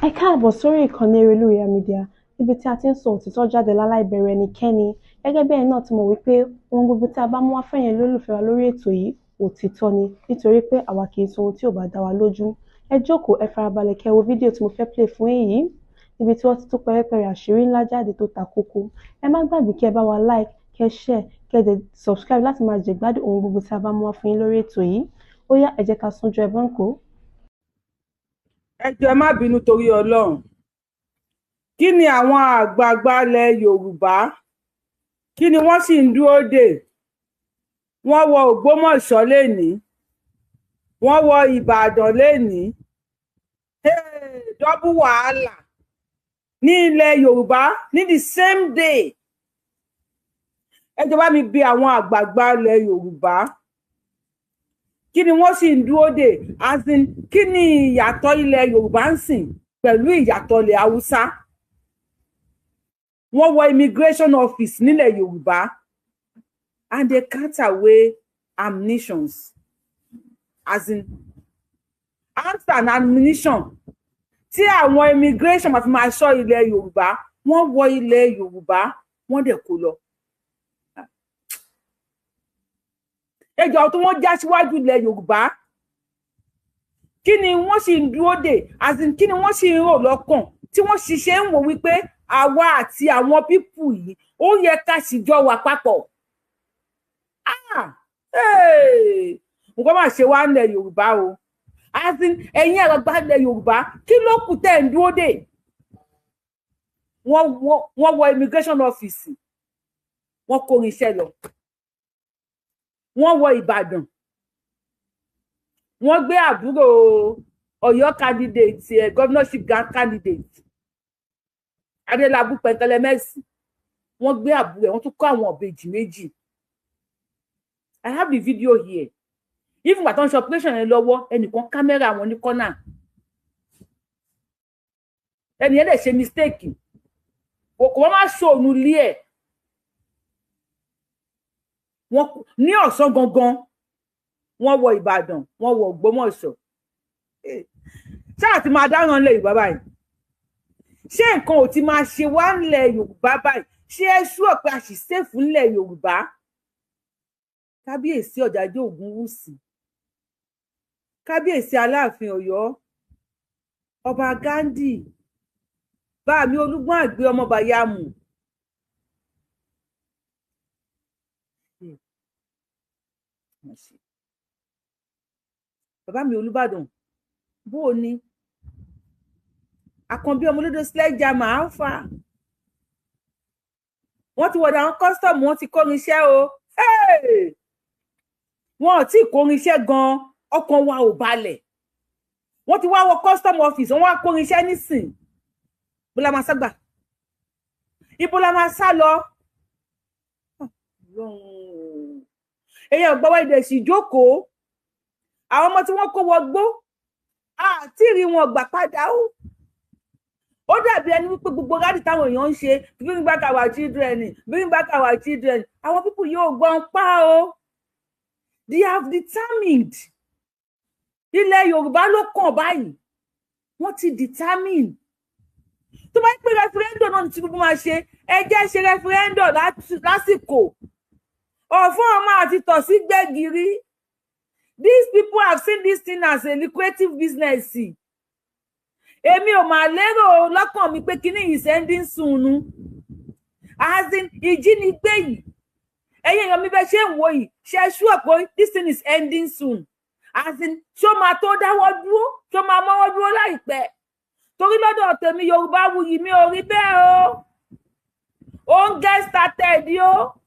Ẹ káàbọ̀ sórí ìkànnì Erelúyà Media, níbi tí a ti ń sọ òtítọ́ jáde láláì bẹ̀rù ẹnikẹ́ni. Gẹ́gẹ́ bí ẹ̀yin náà ti mọ̀ wípé ohun gbogbo tí a bá mú wá fẹ́yin olólùfẹ́ wa lórí ètò yìí, òtítọ́ ni, nítorí pé àwa kì í sọ ohun tí ò bá dá wa lójú. Ẹ jókòó, ẹ farabalẹ̀ kẹ́ wo fídíò tí mo fẹ́ play fún yín, níbi tí wọ́n ti tú pẹ́rẹ́pẹ́rẹ́ àṣírí ńlá jáde tó ta kókó. Ẹ má gbàgbé kí ẹ bá wa like, kẹ́ share, kẹ́ dẹ̀ subscribe láti máa jẹ̀gbádùn ohun gbogbo tí a bá mú wá fún yín lórí ètò yìí. Ó yá, ẹ jẹ́ ká súnjọ ẹbọ ńkọ́. Ẹ jọ̀ọ́, ẹ má bínú torí Ọlọ́run. Kí ni àwọn àgbààgbà ilẹ̀ Yorùbá, kí ni wọ́n sì ń dúró dè? Wọ́n wọ Ògbómọ̀ṣọ́ lénìí, wọ́n wọ Ìbàdàn lénìí, double wàhálà ní ilẹ̀ Yorùbá ní the same day. Ẹ jọ̀ọ́, bá mi bi àwọn àgbààgbà ilẹ̀ Yorùbá, kí ni wọ́n sì ń dúró dè? As in, kí ni ìyàtọ̀ ilẹ̀ Yorùbá ń sìn pẹ̀lú ìyàtọ̀ ilẹ̀ Haúsá? Wọ́n wọ immigration office nílẹ̀ Yorùbá and they cut away ammunitions, as in arms and ammunition tí àwọn immigration máa fi máa ṣọ́ ilẹ̀ Yorùbá. Wọ́n wọ ilẹ̀ Yorùbá, wọ́n dẹ̀ kó lọ. Ẹjọ́ tí wọ́n já síwájú ilẹ̀ Yorùbá, kí ni wọ́n sì ń dúró dè? As in, kí ni wọ́n sì ń rò lọ́kàn tí wọ́n ṣiṣẹ́ ń wò wípé àwa àti àwọn people yìí, ó yẹ ká sì jọ wà papọ̀? Nǹkan máa ṣe wá nílẹ̀ Yorùbá o. As in, ẹ̀yin àgbàgbà ilẹ̀ Yorùbá, kí ló kù tẹ́ ń dúró dè? Wọ́n wọ immigration office, wọ́n kó irinṣẹ́ lọ. Wọ́n wọ Ìbàdàn, wọ́n gbé àbúrò Ọ̀yọ́ candidate, governorship candidate Adélábù Pẹ̀ntẹlẹmẹ́sì. Wọ́n gbé àbúrò ẹ̀, wọ́n tún kó àwọn ìbejì méjì. I have the video here. Even gbà tó ń ṣe operation yẹn lọ́wọ́, ẹnìkan camera wọn ní kọ́nà, ẹnì yẹn lè ṣe mistake, kò wọ́n má ṣòònù lé ẹ̀. Wọ́n ní ọ̀sán gangan, wọ́n wọ Ìbàdàn, wọ́n wọ Ògbómọ̀ṣọ́. Ṣáà ti máa dáràn lẹ̀ Yorùbá báyìí? Ṣé nǹkan ò ti máa ṣe wá ńlẹ̀ Yorùbá báyìí? Ṣé ẹ ṣú ọ̀pẹ àṣìṣe ńlẹ̀ Yorùbá? Kábíyèsí Ọ̀jájá Ògúnwùsì, kábíyèsí Aláàfin Ọ̀yọ́, ọba Ghandi, báàmí Olúgbọ́n àgbẹ̀ ọmọ Bàyàmù, bàbá mi Olúbàdàn, bó o ní Àkànbí ọmọlódé sledgehammer alpha, wọ́n ti wọ̀dà àwọn custom, wọ́n ti kórinṣẹ́ o. Wọn ò tí ì kórinṣẹ́ gan, ọkàn wa ò balẹ̀. Wọ́n ti wá wọ custom office, wọ́n wá kórinṣẹ́ nísìn. Bó la máa ságbà? Ibo la máa sá lọ? Èèyàn gbọ́wọ́ ìdè sì jókòó. Àwọn ọmọ tí wọ́n kó wọgbó, àti rí wọn gbà padà ó. Ó dàbí ẹni wípé gbogbo rally táwọn èèyàn ń ṣe, "Bring back our children, bring back our children," àwọn people yóò gbọ́n pa o. They have determined. Ilẹ̀ Yorùbá ló kàn báyìí. Wọ́n ti determine. Tó bá pé referendum náà ní Tinubu máa ṣe, ẹ jẹ́ ṣe referendum lásìkò ọ̀fọ́n ọmọ àti tọ̀sí gbẹ̀gìrì. These people have seen this thing as a lucrative business. Èmi ò mà lérò lọ́kàn mi pé kíní is ending soon, as in ìjínigbé yìí. Ẹ̀yin èèyàn mi, bẹ́ẹ̀ ṣe ń wò yìí, ṣe sure pé this thing is ending soon? As in, ṣó máa tó dáwọ́ dúró? Ṣó máa mọ́wọ́ dúró láìpẹ́? Torí lọ́dọ̀ tèmi, Yorùbá wuyì, mi ò rí bẹ́ẹ̀ o. Ó ń get started o.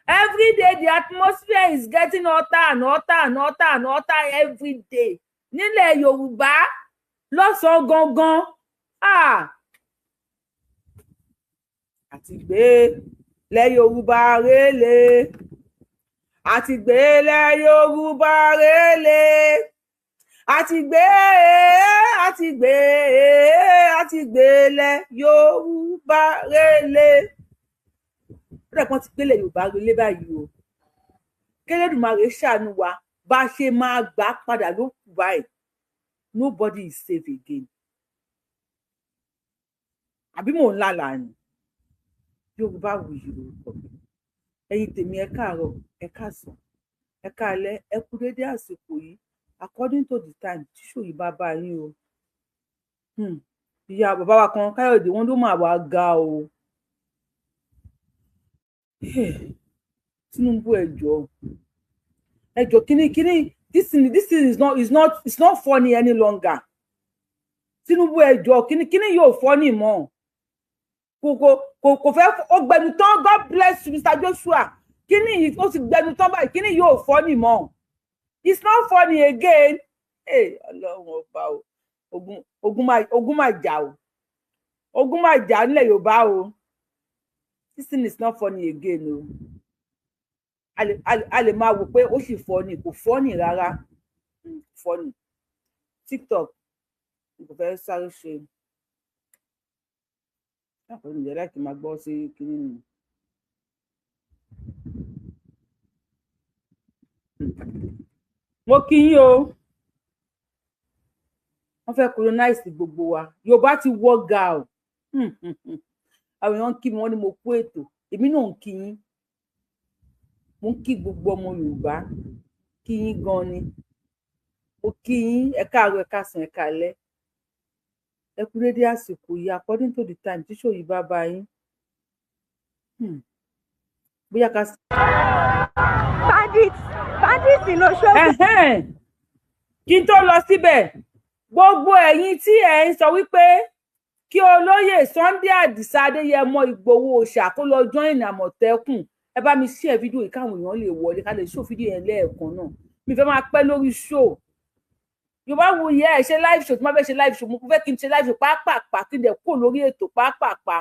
Every day the atmosphere is getting hotter and hotter and hotter and hotter every day nílẹ̀ Yorùbá lọ́sàn-án gangan. Àti gbé lẹ̀ Yorùbá rélé, àti gbé lẹ̀ Yorùbá rélé, àti gbé, àti gbé, àti gbé lẹ̀ Yorùbá rélé. Ó dẹ̀ pọ́n ti gbélé Yorùbá relé báyìí o. Kélédùmarè ṣàánú wa. Bá a ṣe máa gbà padà ló kù báyìí. Nobody is safe again. Àbí mò ń lálàá ni? Yorùbá Wuyì lórúkọ mi. Ẹ̀yin tèmi, ẹ káàárọ̀, ẹ káàsán, ẹ káalẹ́, ẹ kú déédéé àsìkò yìí, according to the time tí show yìí bá bá yín o. Ìyá bàbá wa kan, Káyọ̀dé, wọn ló máa wá ga o. Tinubu, ẹ jọ̀ọ́, ẹ jọ̀ọ́, kíní kíní, this thing is not funny any longer. Tinubu, ẹ jọ̀ọ́, kíní kíní yóò funny mọ́. Kò fẹ́ ó gbẹnu tán. God bless you, Mr. Joshua. Kíní yìí ó ti gbẹnu tán báyìí. Kíní yóò funny mọ́. It's not funny again. Hey, Ọlọ́run ọba o, ogun, ogun máa, ogun máa jà o, ogun máa jà nílẹ̀ Yorùbá o. This thing is not funny again o. A lè máa wò pé ó sì funny, kò funny rárá. Funny TikTok kò fẹ́ sáré ṣe àpò ìjẹ́ láti máa gbọ́ sí kinní ni. Mo kí yín o. Wọ́n fẹ́ colonize gbogbo wa. Yorùbá ti wọ́ ga o. Àwọn èèyàn ń kí mi, wọ́n ní mo kú ètò. Èmi náà ń kí yín. Mo ń kí gbogbo ọmọ Yorùbá, kí yín gan ni. Mo kí yín, ẹ káàárọ̀, ẹ káàsán, ẹ káalẹ́, ẹ kú dédé àsìkò yìí, according to the time tí show yìí bá bá yín. Bóyá ká. Bandits, bandits in Osogbo. Kí n tó lọ síbẹ̀, gbogbo ẹ̀yin tí ẹ̀ ń sọ wípé kí olóyè Sunday Adisa Adéyẹmọ Ìgbòho Òòṣà kó lọ join Àmọ̀tẹ́kùn, ẹ bá mi share fídíò yìí káwọn èèyàn lè wọlé, ká lè show fídíò yẹn lẹ́ẹ̀kan náà. Mi fẹ́ máa pẹ́ lórí show. Yorùbá Wuyì, ẹ ṣe live show. Tí wọ́n fẹ́ ṣe live show, mo fẹ́ kí n ṣe live show pápápá, kí n dẹ̀ kúrò lórí ètò pápápá.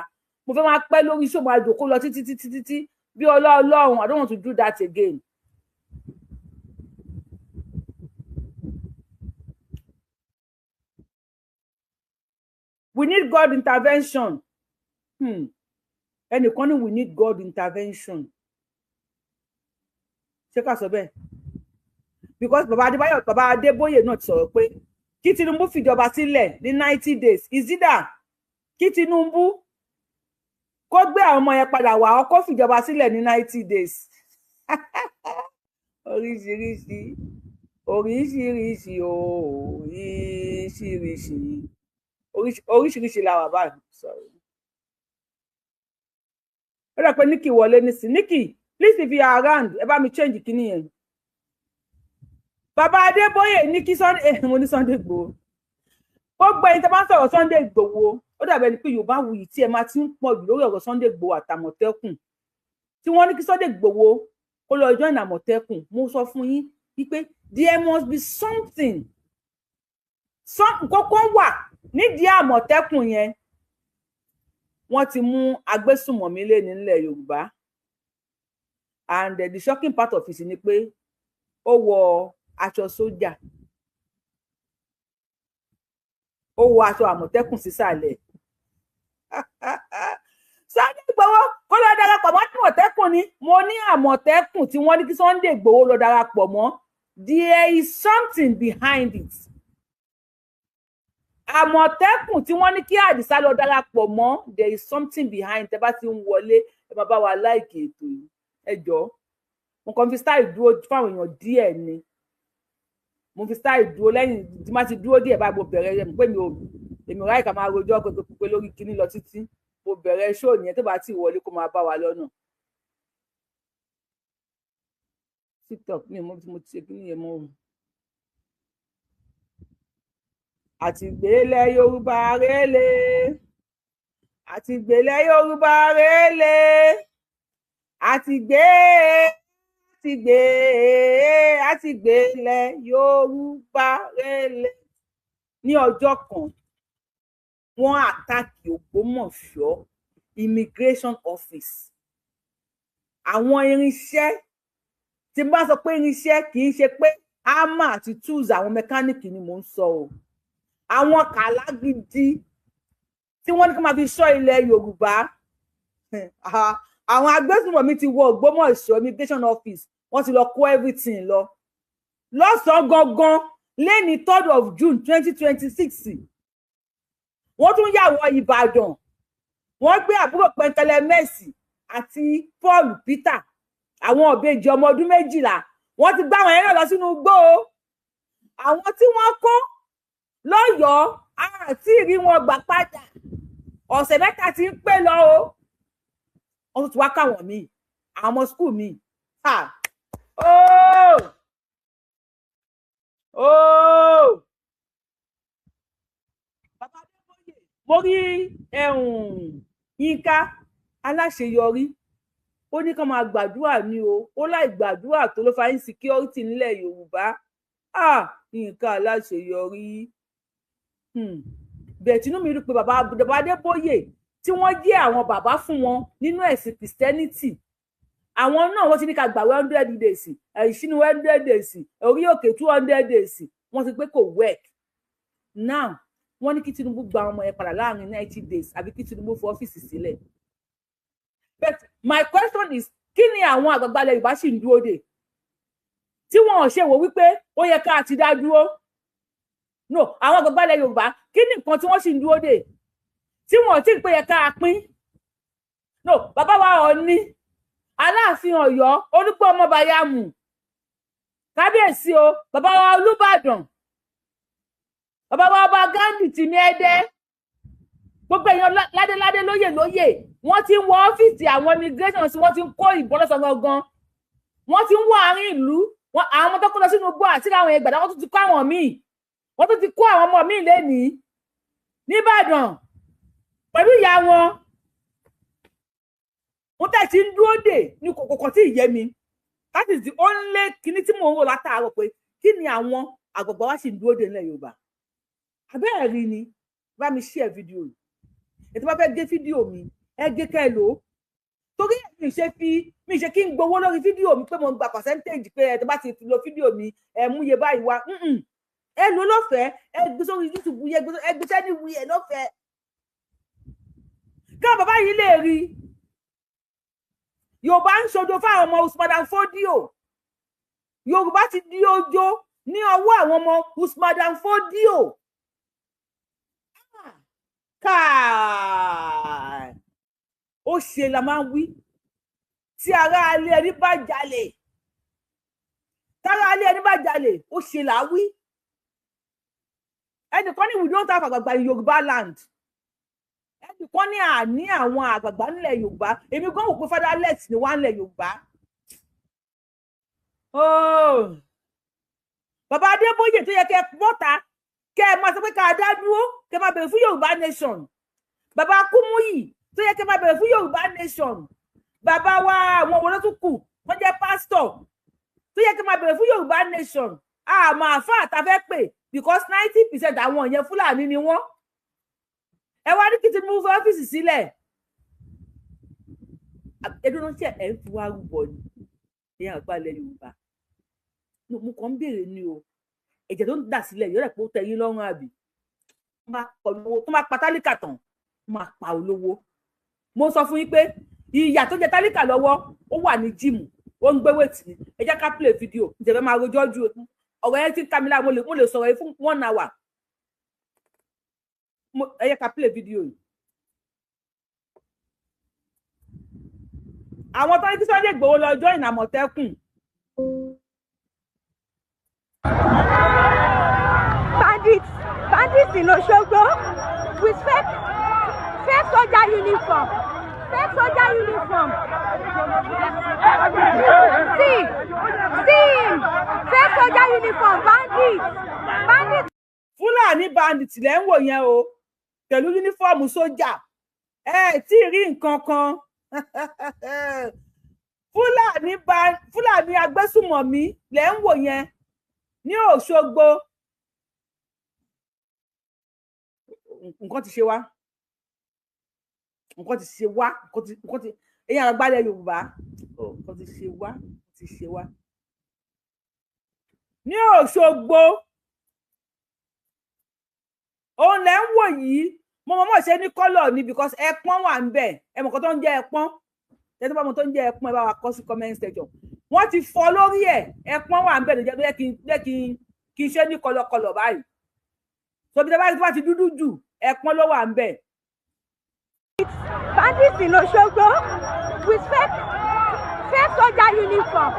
Mo fẹ́ máa pẹ́ lórí show, máa jòkó lọ títí títí títí bí ọlá Ọlọ́run. I don't want to do that again. We need God intervention. Ẹnìkan ní we need God intervention. Ṣé ká sọ bẹ́ẹ̀? Because baba Adébáyọ̀, baba Adébóyè náà ti sọ̀rọ̀ pé kí Tinubu fìjọba sílẹ̀ ní 90 days. Ìzídà kí Tinubu kó gbé àwọn ọmọ yẹn padà wá, ọ kó fìjọba sílẹ̀ ní 90 days. Oríṣiríṣi, oríṣiríṣi, oríṣiríṣi, oríṣiríṣi la wà báyìí. Sorry, ó dà pé Nikki wọlé nísìn. Nikki, please, if you are around, ẹ bá mi change kíní yẹn. Bàbá Adébóyè ní kí Sunday, mo ní Sunday Igboho, gbogbo ẹ̀yin tí a bá ń sọ̀rọ̀ Sunday Igboho, ó dàbí ẹni pé Yorùbá Wuyì tí ẹ máa ti ń pọ̀ jù lórí ọ̀rọ̀ Sunday Igboho àtàmọ̀tẹ́kùn, tí wọ́n ní kí Sunday Igboho kó lọ join Àmọ̀tẹ́kùn. Mo sọ fún yín wípé there must be something, some kókó wà nídìí Àmọ̀tẹ́kùn yẹn. Wọ́n ti mú agbésùmọ̀mí lé nílẹ̀ Yorùbá, and the shocking part of it ni pé ó wọ aṣọ sójà, ó wọ aṣọ Àmọ̀tẹ́kùn sísàlẹ̀. Sunday Igboho kó lọ darapọ̀ mọ́ Àmọ̀tẹ́kùn ni. Mo ní Àmọ̀tẹ́kùn tí wọ́n ní kí Sunday Igboho lọ darapọ̀ mọ́, there is something behind it. Àmọ̀tẹ́kùn tí wọ́n ní kí Àdìsá lọ darapọ̀ mọ́, there is something behind. Tẹ́ bá ti ń wọlé, ẹ máa bá wa like ètò yìí. Ẹ jọ̀ọ́, mo kàn fi style dúró fáwọn èèyàn díẹ̀ ni. Mo fi style dúró. Lẹ́yìn tí má ti dúró díẹ̀ báyìí, mo bẹ̀rẹ̀ rẹ̀ pé mi ò, èmi ráyè ká máa rojọ́ pé lórí kinní lọ títí. Mo bẹ̀rẹ̀ show nìyẹn. Tó bá ti wọlé, kó máa bá wa lọ́nà. TikTok mi ò mọ bí mo ti ṣe kinní yẹn mọ́ o. Àtìgbélẹ̀ Yorùbá rélé, àtìgbélẹ̀ Yorùbá rélé, àtìgbé, àtìgbé, àtìgbélẹ̀ Yorùbá rélé. Ní ọjọ́ kan, wọ́n attack Ògbómọ̀ṣọ́ immigration office. Àwọn irinṣẹ́ tí n bá sọ pé irinṣẹ́, kì í ṣe pé hammer àti tools àwọn mẹkáníìkì ni mò ń sọ o. Àwọn kàlá gidi tí wọ́n ní kí wọ́n máa fi ṣọ́ ilẹ̀ Yorùbá, àwọn agbésùnmọ̀mí ti wọ Ògbómọ̀ṣọ́ immigration office, wọ́n ti lọ kó everything lọ lọ́sàn-án gangan lẹ́ni 3rd of June 2026. Wọ́n tún yà wọ Ìbàdàn. Wọ́n gbé àbúrò Pẹ̀nkẹ́lẹ́ Mẹ́sì àti Paul Peter, àwọn ìbejì ọmọ ọdún 12, wọ́n ti gbá àwọn yẹn náà lọ sínú igbó o. Àwọn tí wọ́n kó lọ́yọ̀ọ́ àti rí wọn gbà padà, ọ̀sẹ̀ 3 ti ń pé lọ o. Wọ́n tún ti wá káwọn míì, àwọn ọmọ skul míì. Bàbá Adébóyè, mo rí Yínká Aláṣeyọrí, ó ní kán máa gbàdúrà ní o, ó láì gbàdúrà tó ló fa insecurity nílẹ̀ Yorùbá. Yínká Aláṣeyọrí, bẹ́ẹ̀ tinú mi rí pé bàbá Adébóyè tí wọ́n jẹ́ àwọn bàbá fún wọn nínú ẹ̀sìn Christianity, àwọn náà wọ́n ti ní ká gbàwé 100 days, ìṣínú 100 days, orí òkè 200 days, wọ́n ti pé kò work. Now wọ́n ní kí Tinubu gba ọmọ yẹn padà láàrin 90 days àbí kí Tinubu fọ ọ́fíìsì sílẹ̀. But my question is, kí ni àwọn àgbààgbà ilẹ̀ Yorùbá sì ń dúró dè tí wọn ò ṣe wò wípé ó yẹ ká ti dá dúró? No, àwọn àgbààgbà ilẹ̀ Yorùbá, kí ni nǹkan tí wọ́n sì ń dúró dè tí wọn ò tí ì pé yẹ ká pín? No, bàbá wa Ọọ̀ni Aláàfin Ọ̀yọ́, Olúgbọ́n ọmọ Bàyàmù, kábíyèsí o, bàbá wa Olúbàdàn, bàbá wa ọba Gandhi tìmí Ẹdẹ, gbogbo èèyàn ládéládé lóyè lóyè, wọ́n ti ń wọ ọ́fíìsì àwọn immigration tí wọ́n ti ń kó ìbọn lọ́sàn gangan, wọ́n ti ń wọ àárín ìlú, àwọn ọmọ tó kó lọ sínú igbó àti àwọn ẹgbàdá, wọ́n tún ti kó àwọn míì, wọ́n tún ti kó àwọn ọmọ míì lénìí nìbàdàn pẹ̀lú ìyá wọn. Wọ́n tẹ̀ tí ń dúró dè ní kòkòkò tí ì yé mi. That is the only kinní tí mò ń rò látàárọ̀ pé kí ni àwọn àgbààgbà wa sì ń dúró dè nílẹ̀ Yorùbá. Àbẹ́ẹ̀ rí ni, bá mi share fídíò yìí. Ètò bá fẹ́ gé fídíò mi, ẹ gé kẹ́ ẹ lò ó, torí mi ṣe fi mi ṣe kí n gbowó lórí fídíò mi pé mo ń gba percentage pé ẹ tó bá ti lo fídíò mi ẹ mú iye báyìí wá. Ẹ lò lọ́fẹ̀ẹ́, ẹ gbé sórí YouTube, yẹ ẹ gbé sẹ́ni wí ẹ lọ́fẹ̀ẹ́ káwọn bàbá yìí lè rí. Yorùbá ń ṣojo fáwọn ọmọ Usman Dan Fodio. Yorùbá ti di ojo ní ọwọ́ àwọn ọmọ Usman Dan Fodio. Káà ó ṣe la máa ń wí, tí ará alẹ́ ẹni bá jalè, tára alẹ́ ẹni bá jalè, ó ṣe là á wí. Ẹnìkan ní we don't have àgbààgbà in Yorùbá land. Ẹnìkan ní àní àwọn àgbààgbà nílẹ̀ Yorùbá. Èmi gan wò pé fatherless ni wá nílẹ̀ Yorùbá. Bàbá Adébóyè tó yẹ kẹ́ bọ́ta kẹ́ ẹ máa sọ pé ká dá dúró, kẹ́ máa bèrè fún Yorùbá nation. Bàbá Kúmúyì tó yẹ kẹ́ máa bèrè fún Yorùbá nation. Bàbá wa àwọn owó ló tún kù wọ́n jẹ́ pásítọ̀ tó yẹ kẹ́ máa bèrè fún Yorùbá nation. Àmọ́ àfáà tá a fẹ́ pè, because 90% àwọn yẹn Fúlàní ni wọ́n. Ẹ wá ní kí Tinubu fẹ́ ọ́fíìsì sílẹ̀. Ẹdun náà ṣe ẹ̀ ń fi wá rúbọ ni ìyá àgbà ilẹ̀ Yorùbá. Mo kàn ń béèrè ni o, ẹ̀jẹ̀ tó ń dà sílẹ̀ yóò rẹ̀ pé ó tẹ́ yín lọ́rùn àbí? Tó máa pa tálíkà tán, máa pa olówó. Mo sọ fún yín pé ìyà tó jẹ tálíkà lọ́wọ́, ó wà ní gym, ó ń gbé weight ni. Ẹ jẹ́ ká play video. Ǹjẹ́ máa rojọ́ ju ọ̀rọ̀ yẹn tí ń ká mi lára? Mo lè sọ̀rọ̀ yìí fún one hour. Ẹ jẹ́ ká play video yìí. Àwọn tó ní kí Sunday Igboho lọ join Àmọ̀tẹ́kùn. Bandits, bandits in Osogbo with fake soldier uniform, fake soldier uniform. See, see him, fake soldier uniform, bandits, bandits. Fúlàní bandits lẹ́ ń wò yẹn o, pẹ̀lú uniform sójà. Ẹ tí ì rí nǹkan kan. Fúlàní agbésùmọ̀mí lẹ́ ń wò yẹn ní Òṣogbo. Nǹkan ti ṣe wá, nǹkan ti ṣe wá, nǹkan ti ẹ̀yin àgbàlẹ̀ Yorùbá, nǹkan ti ṣe wá, ti ṣe wá ní Òṣogbo. Òun lẹ́ ń wò yìí. Mo mọ̀ mọ̀ ṣe ní kọ́lọ̀ ni because ẹpọ́n wà ń bẹ̀. Ẹ mọ̀ kan tó ń jẹ́ ẹpọ́n? Ẹ tó bá mọ̀ tó ń jẹ́ ẹpọ́n, ẹ bá wa kọ sí comment section. Wọ́n ti fọ́ lórí ẹ̀, ẹpọ́n wà ń bẹ̀ ló jẹ́ kí n ṣe ní kọlọkọlọ báyìí. So bí tó bá ti dúdú jù, ẹpọ́n ló wà ń bẹ̀. Bandits in Osogbo with fake soldier uniform.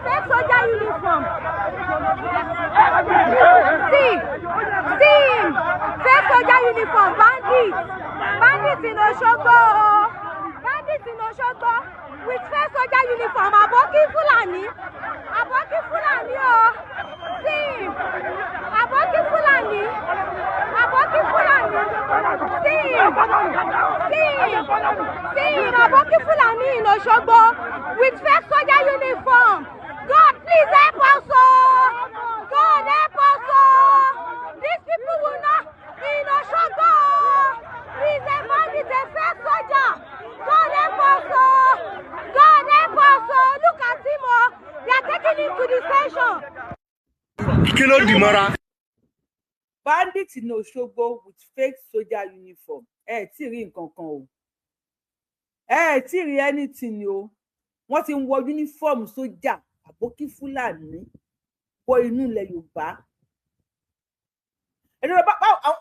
Fake soldier uniform. See him. Fake soldier uniform. Bandits. Bandits in Osogbo. Bandits in Osogbo with fake soldier uniform. Aboki Fulani. Aboki Fulani. Oh. See him. Aboki Fulani. Aboki Fulani. See him. See him. See him. Aboki Fulani in Osogbo with fake soldier uniform. God, please help us, oh. God help us, oh. These people will not in Osogbo. He's a bandit, a fake soldier. God help us, oh. God help us, oh. Look at him, oh. They are taking him to the station. Kí ló dì mọ́ra? Bandit in Osogbo with fake soldier uniform. Ẹ tí rí nǹkan kan o. Ẹ tí rí anything o. Wọ́n ti ń wọ uniform sójà àbókí Fúlàní wọ inú ilẹ̀ Yorùbá. Ẹni bá bá àwọn.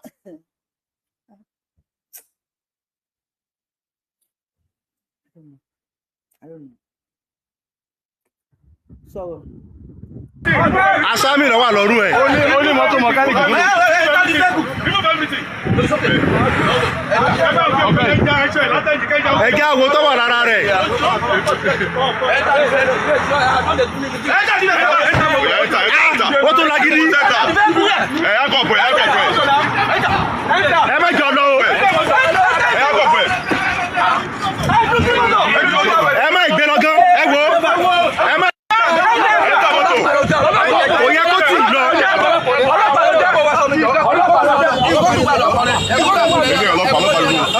I don't know. Sọ̀rọ̀. Asámì ló wà lọ́rùn ẹ̀. Ó ní mọ́tò mọ̀kánìkì. Ẹjẹ́ àwo tó wà lára rẹ̀. Ó tún lágídí. Ẹ má jọ lọ o. Ẹ má ìgbé lọ gan. Ẹ wo. Ẹ má. Kò yẹ kó tì lọ.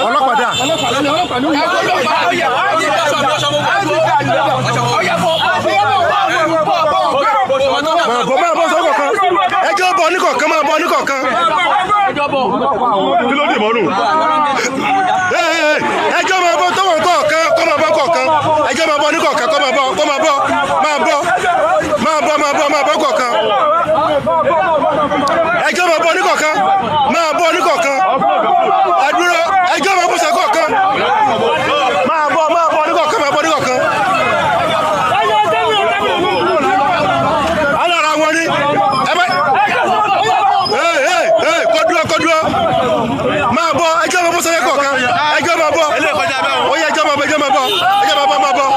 Ọlọ́pàá dà. Bọ̀ máa bọ́ sọ́kọ̀ kan. Ẹjọ́ bọ̀ oníkọ̀ọ̀kan máa bọ̀ oníkọ̀ọ̀kan. Kí ló dì mọ́rùn? Ẹjọ́ máa bọ́ tọ́wọ̀ kọ̀ọ̀kan kọ́ máa bọ́ kọ̀ọ̀kan. Ẹjọ́ máa bọ́ oníkọ̀ọ̀kan kọ́ máa bọ́ kọ́ máa bọ́ máa bọ́ máa bọ́ máa bọ́ máa bọ́ kọ̀ọ̀kan. Ẹjọ́ máa bọ́ oníkọ̀ọ̀kan máa bọ́ oníkọ̀ọ̀kan. Ẹ dúró ẹjọ́ máa bọ́ sọ kọ̀ọ̀kan. Máa bọ́ máa bọ́ oníkọ̀ọ̀kan máa bọ́ oníkọ̀ọ̀kan. Alára wọn ni ẹ bá kó dúró kó dúró máa bọ́ ẹjọ́ máa bọ́ sọ kọ̀ọ̀kan ẹjọ́ máa bọ́ ó yẹ ẹjọ́ máa bọ́ ẹjọ́ máa bọ́ ẹjọ́ máa bọ́ máa bọ́.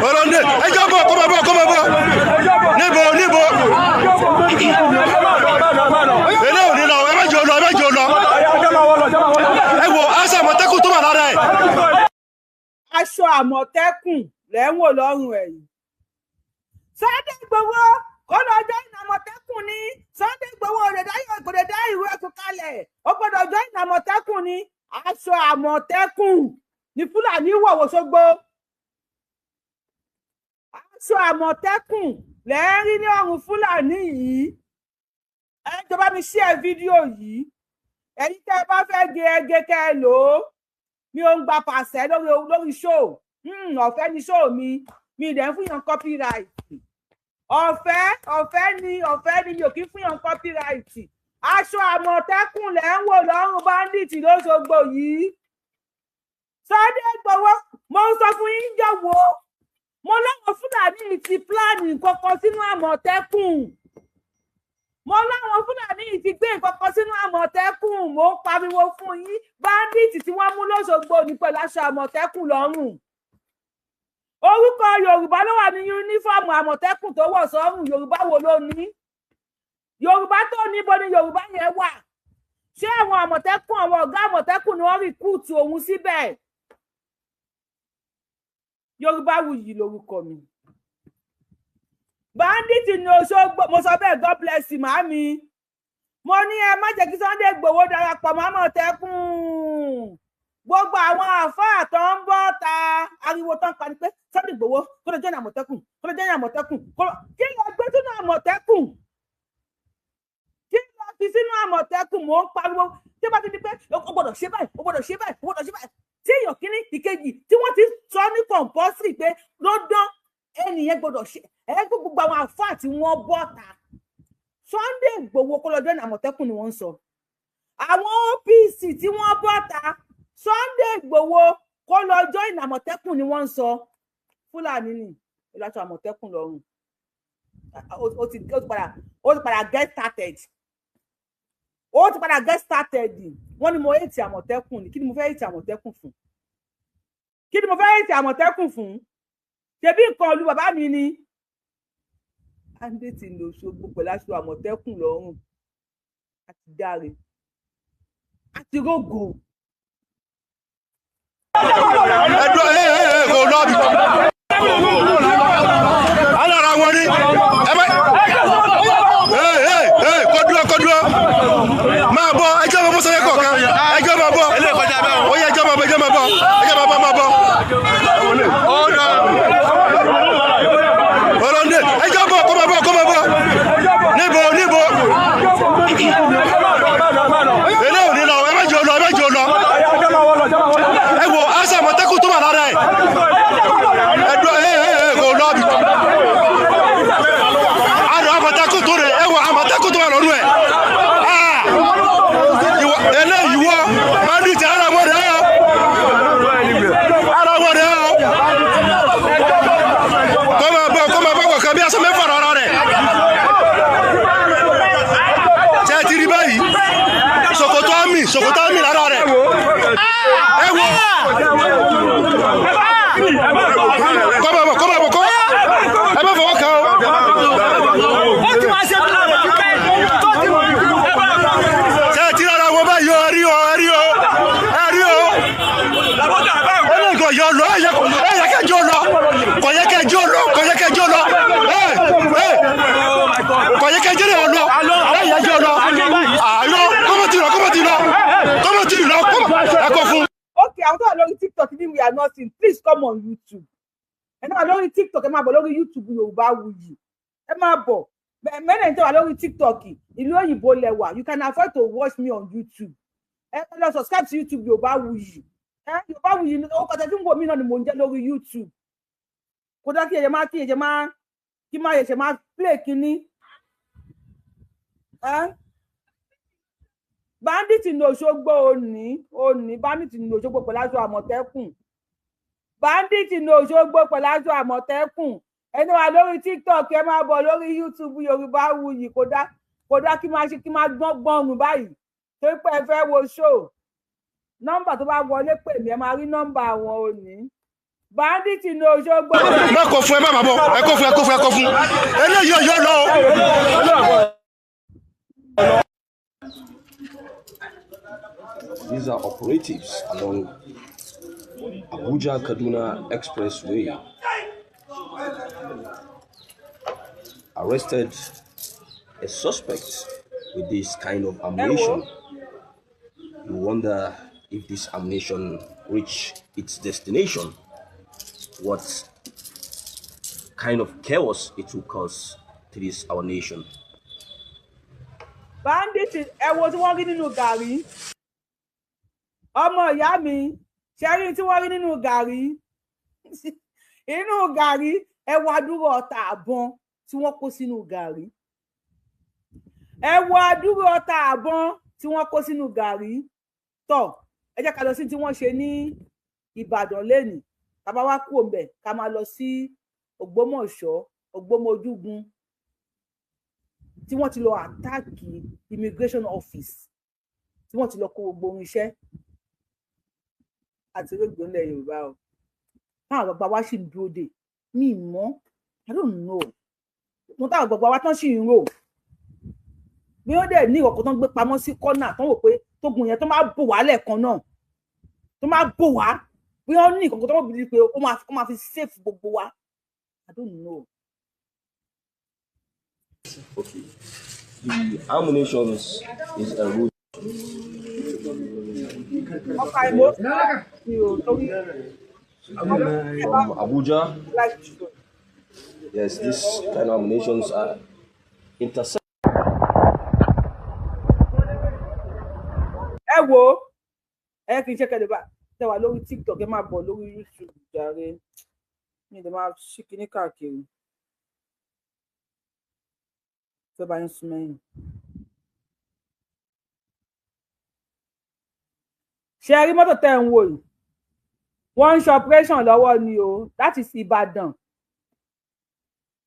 Ọlọ́ndé ẹjọ́ bọ̀ kó máa bọ̀ kó máa bọ̀ níbo níbo ilé òní lọ ẹ má jẹ́ lọ ẹ má jẹ́ lọ ẹ wo aṣọ àmọ̀tẹ́kùn tó wà lára ẹ̀. Aṣọ àmọ̀tẹ́kùn lẹ́ ń wò lọ́rùn ẹ̀ yìí. Sunday Igboho kó lọ join àmọ̀tẹ́kùn ni. Sunday Igboho kò lè dá ìwé ẹ̀kún kalẹ̀. Ó gbọ́dọ̀ join àmọ̀tẹ́kùn ni. Aṣọ àmọ̀tẹ́kùn ni Fúlàní wọ̀ wòṣogbo. Aṣọ àmọ̀tẹ́kùn lẹ́ ń rí ní ọrùn Fúlàní yìí. Ẹ jọ̀ọ́ bá mi share fídíò yìí. Ẹ̀yin tẹ́ ẹ bá fẹ́ gé ẹgẹ kẹ́ ẹ lò ó. Mi ò ń gba pàṣẹ lórí show. Ọ̀fẹ́ ni show mi. Mi dẹ̀ ń fún yàn copyright. Ọ̀fẹ́ ọ̀fẹ́ ni ọ̀fẹ́ ni mi ò kí fún yàn copyright. Aṣọ àmọ̀tẹ́kùn lẹ́ ń wò lọ́rùn bandit lóṣogbo yìí. Sunday Igboho mo ń sọ fún yín jọ̀wọ́. Mo láwọn Fúlàní ti pílánì nǹkankan sínú àmọ̀tẹ́kùn. Mo láwọn Fúlàní ti gbé nǹkankan sínú àmọ̀tẹ́kùn. Mo ń pariwo fún yín bandit tí wọ́n mú lóṣogbo ní pẹ̀lú aṣọ àmọ̀tẹ́kùn lọ́rùn. Orúkọ Yorùbá ló wà ní yúnífọ́ọ̀mù àmọ̀tẹ́kùn tó wọ̀ sọ́rùn. Yorùbá wo ló ní? Yorùbá tó níbo ni Yorùbá yẹn wà? Ṣé àwọn àmọ̀tẹ́kùn àwọn ọ̀gá àmọ̀tẹ́kùn ni wọ́n rìkúùtù òun síbẹ̀? Yorùbá wuyì lórúkọ mi. Bandit ní Òṣogbo mo sọ bẹ́ẹ̀, God bless you màámi. Mo ní ẹ má jẹ́ kí Sunday Igboho darapọ̀ mọ́ àmọ̀tẹ́kùn. Gbogbo àwọn àáfàá tó ń bọ́ ta ariwo tó ń pa ni pé Sunday Igboho kó lè join àmọ̀tẹ́kùn kó lè join àmọ̀tẹ́kùn kí ló gbé sínú àmọ̀tẹ́kùn kí ló fi sínú àmọ̀tẹ́kùn. Mò ń pariwo tí ó bá ti di pé o gbọ́dọ̀ ṣe báyìí o gbọ́dọ̀ ṣe báyìí o gbọ́dọ̀ ṣe báyìí tí èèyàn kíní ìkejì tí wọ́n ti sọ ní compulsory pé lọ́dán ẹnìyẹn gbọ́dọ̀ ṣe ẹ gbogbo àwọn àáfàá tí wọ́n bọ́ ta Sunday Igboho kó lọ join àmọ̀tẹ́kùn ni wọ́n ń sọ. Àwọn OPC tí wọ́n bọ́ta, Sunday Igboho kó lọ join Àmọ̀tẹ́kùn ni wọ́n ń sọ. Fúlàní ni ìlàsọ Àmọ̀tẹ́kùn lọ́rùn. Ó ti padà get started, ó ti padà get started. Wọ́n ní mo hate Àmọ̀tẹ́kùn ni. Kí ni mo fẹ́ hate Àmọ̀tẹ́kùn fún? Kí ni mo fẹ́ hate Àmọ̀tẹ́kùn fún? Ṣebí nǹkan olú bàbá mi ni. Bandit ní Òṣogbo pẹ̀lú aṣọ Àmọ̀tẹ́kùn lọ́rùn, àti dáre àti rógò. Ẹ dúró, ẹ ẹ ẹ, kò lọ bí. Alára wọn ni ẹ bá ẹ ẹ ẹ, kó dúró, kó dúró, máa bọ. Ẹjọ́ máa bọ́ sọ́yẹ́ kọ̀ọ̀kan, ẹjọ́ máa bọ̀. Ó yẹ, ẹjọ́ máa bọ̀, ẹjọ́ máa bọ̀, ẹjọ́ máa bọ̀, máa bọ̀. Ọlọ́ndé, ẹjọ́ bọ̀, kó máa bọ̀, kó máa bọ̀. Níbo, níbo? Eléyìí ò ní lọ. Ẹ má jẹ́ ọ lọ, ẹ má jẹ́ ọ lọ. Ẹ wo aṣọ Àmọ̀tẹ́kùn tó wà lára ẹ̀. Ẹ dúró, ẹ ẹ ẹ, kò lọ bí. Àrùn Àmọ̀tẹ́kùn tó rẹ̀, ẹ wo Àmọ̀tẹ́kùn tó wà lọ́rùn ẹ̀. Ah! Eléyìí wọ bandit, ara wọn rẹ̀ ọ́, ara wọn rẹ̀ ọ́. Kó máa bọ̀, kó máa bọ̀ kọ̀ọ̀kan bí aṣọ mẹ́fà rárá rẹ̀. Ṣé ẹ ti rí báyìí? Ṣòkòtò àmì, ṣòkòtò àmì lára rẹ̀. Ẹ wo, kó máa bọ̀, kó máa bọ̀, kó ẹ má fọwọ́ kàn ó. Ó ti máa ṣe bí ọ̀rọ̀ kíkẹ́ tó ti wọ̀. Ṣé ẹ ti rárá wọn báyìí o? Ẹ rí o, ẹ rí o, ẹ rí o. Eléyìí kò yọ lọ, ẹ yẹ kẹjọ lọ, kò yẹ kẹjọ lọ, kò yẹ kẹjọ lọ, ẹ ẹ, kò yẹ kẹjọ lọ, ẹ yẹ jọ lọ. Àyọ kọ́mọ̀tì lọ, kọ́mọ̀tì lọ, kọ́mọ̀tì lọ, ẹ kọ́ fún. Okay, àwọn tó wà lórí TikTok ní we are not seeing. Please come on YouTube. Ẹ náà lórí TikTok, ẹ máa bọ̀ lórí YouTube Yorùbáwùyí, ẹ máa bọ̀. Mẹ́rin tó wà lórí TikTok, ìlú òyìnbó lẹwà, you can afford to watch me on YouTube. Ẹ lọ subscribe sí YouTube Yorùbáwùyí. Ẹ Yorùbáwùyí ó kọjá tí ń wò mí náà ni mò ń jẹ́ lórí YouTube. Kódà kí ẹ̀jẹ̀ máa, kí ẹ̀jẹ̀ máa, kí máa ẹ̀ṣẹ̀ máa play kínní. Ẹ bandit ní Òṣogbo òní òní, bandit ní Òṣogbo pẹ̀lú aṣọ Àmọ̀tẹ́kùn, bandit ní Òṣogbo pẹ̀lú aṣọ Àmọ̀tẹ́kùn. Ẹni wà lórí TikTok, ẹ máa bọ̀ lórí YouTube Yorùbáwùyí. Kódà kódà kí máa ṣe, kí máa gbọ́n gbọ́n báyìí torí pé ẹ fẹ́ wo show. Nọ́mbà tó bá wọlé, pè mí, ẹ máa rí nọ́mbà àwọn òní. Bandit ní Òṣogbo. Má kọ fún ẹ, má má bọ̀. Ẹ kó fún, ẹ kó fún, ẹ kó fún. Eléyìí ò yọ lọ o. These are operatives along Abuja Kaduna Expressway arrested a suspect with this kind of ammunition. You wonder if this ammunition reach its destination, what kind of chaos it will cause to this our nation. Bandit, ẹ wo tí wọ́n rí nínú gàrí. Ọmọ ìyá mi, ṣe rí tí wọ́n rí nínú gàrí, inú gàrí? Ẹ wo adúrò ọta àbọn tí wọ́n kó sínú gàrí. Ẹ wo adúrò ọta àbọn tí wọ́n kó sínú gàrí. Tọ, ẹ jẹ́ ká lọ sí tí wọ́n ṣe ní Ìbàdàn lẹ́nìí. Ká bá wá kú òǹbẹ̀, ká máa lọ sí Ògbómọ̀ṣọ́, Ògbómọjúgun, tí wọ́n ti lọ attack immigration office, tí wọ́n ti lọ kó gbogbo irinṣẹ́ àti rògbò ńlẹ̀ Yorùbá o. Táwọn àgbàgbà wa sì ń dúró dè mí mọ́, I don't know mo. Táwọn àgbàgbà wa tán sì ń rò bí wọ́n dẹ̀ ní ìkọ̀kọ̀ tán gbé pamọ́ sí kọ́nà, tán wò pé tógun yẹn tó máa bò wá lẹ́ẹ̀kan náà, tó máa bò wá, bí wọ́n ní ìkọ̀kọ̀ tó wọ́n bí pé ó máa fi save gbogbo wa, I don't know. Okay. The ammunitions is a route Ọkà ìmọ̀ mi ò torí from Abuja. Like Yes, this kind of ammunitions are intercepted. Ẹ wo, ẹ kì í ṣe kẹlẹ bá tẹ wà lórí TikTok, ẹ máa bọ̀ lórí YouTube jàre. Mi ò lè máa ṣí kinní káàkiri, fẹ́ bá yín sún mẹ́yìn. Ṣe rí mọ́tò tẹ́ ń wò yìí, wọ́n ń ṣe operation lọ́wọ́ ni o. That is Ìbàdàn.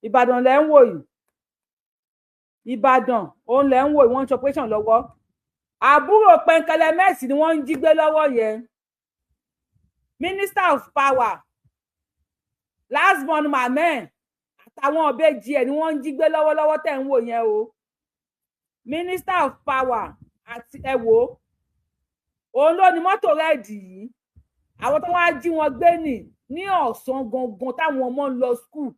Ìbàdàn lẹ́ ń wò yìí, Ìbàdàn òun lẹ́ ń wò yìí. Wọ́n ń ṣe operation lọ́wọ́. Àbúrò Pẹ̀nkẹ́lẹ́mẹ́sì ni wọ́n ń jí gbé lọ́wọ́ yẹn. Minister of Power, last born màmá ẹ̀ àtàwọn ìbejì ẹ̀ ni wọ́n ń jí gbé lọ́wọ́lọ́wọ́ tẹ̀ ń wò yẹn o. Minister of Power àti, ẹ wò ó, òun ló ní mọ́tò red yìí. Àwọn tó wáá jí wọn gbé nì ní ọ̀sán gangan táwọn ọmọ ń lọ school,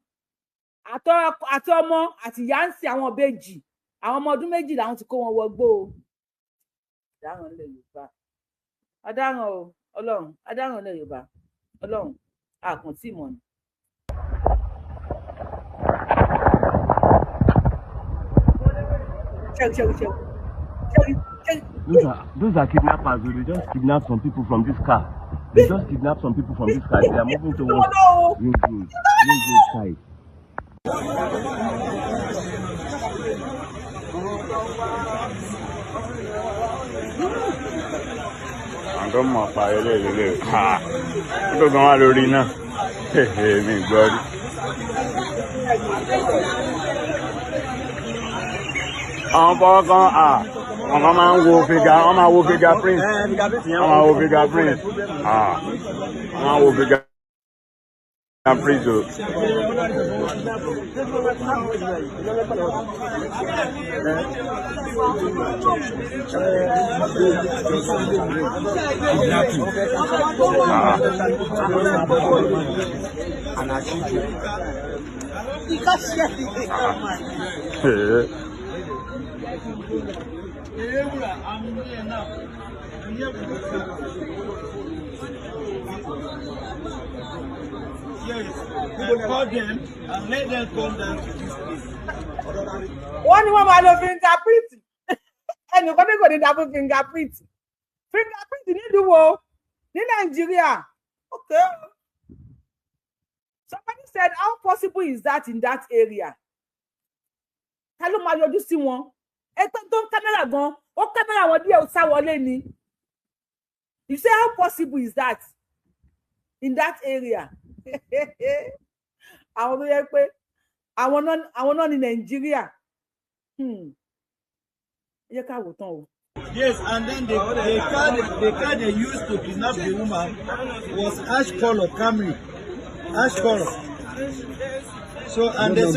àti ọmọ àti ìyá ń sin àwọn ìbejì, àwọn ọmọ ọdún 2 làwọn ti kó wọn wọgbó o. Ọ̀daràn ilẹ̀ Yorùbá, ọ̀daràn o. Ọlọ́run, ọ̀daràn ilẹ̀ Yorùbá, Ọlọ́run àkàntì mọ̀ ni. Ṣẹ́rí, ṣẹ́rí, ṣẹ́rí, ṣẹ́rí, ṣẹ́rí. Those are kidnappers. They just kidnap some people from this car. They just kidnap some people from this car. They are moving towards No. Ring Road side. Àwọn tó mọ̀ pa eléyìí ha tó gan wà lórí náà mi gbọ́ rí. Àwọn fọwọ́ kan à àwọn kan máa ń wo finger, wọ́n máa wo fingerprint, wọ́n máa wo fingerprint, wọ́n máa wo fingerprint o. Eh. Yes, call them and let them come down to this place. Wọ́n ní wọ́n máa lo fingerprint. Ẹnìkan ní kò ní dá fún fingerprint. Fingerprint nílùú wo? Ní Nàìjíríà? Okay, somebody said, how possible is that in that area? Ta ló máa yọjú sí wọn? Ẹgbẹ́ tó ń kámẹ́rà gan, ó kámẹ́rà wọn díẹ̀, ó sá wọlé ni. You say, how possible is that in that area? Àwọn tó yẹ pé àwọn náà ní Nàìjíríà. Ẹ jẹ́ ká wò tán o. Yes, and then the car they used to kidnap the woman was ash color Camry, ash color. So and they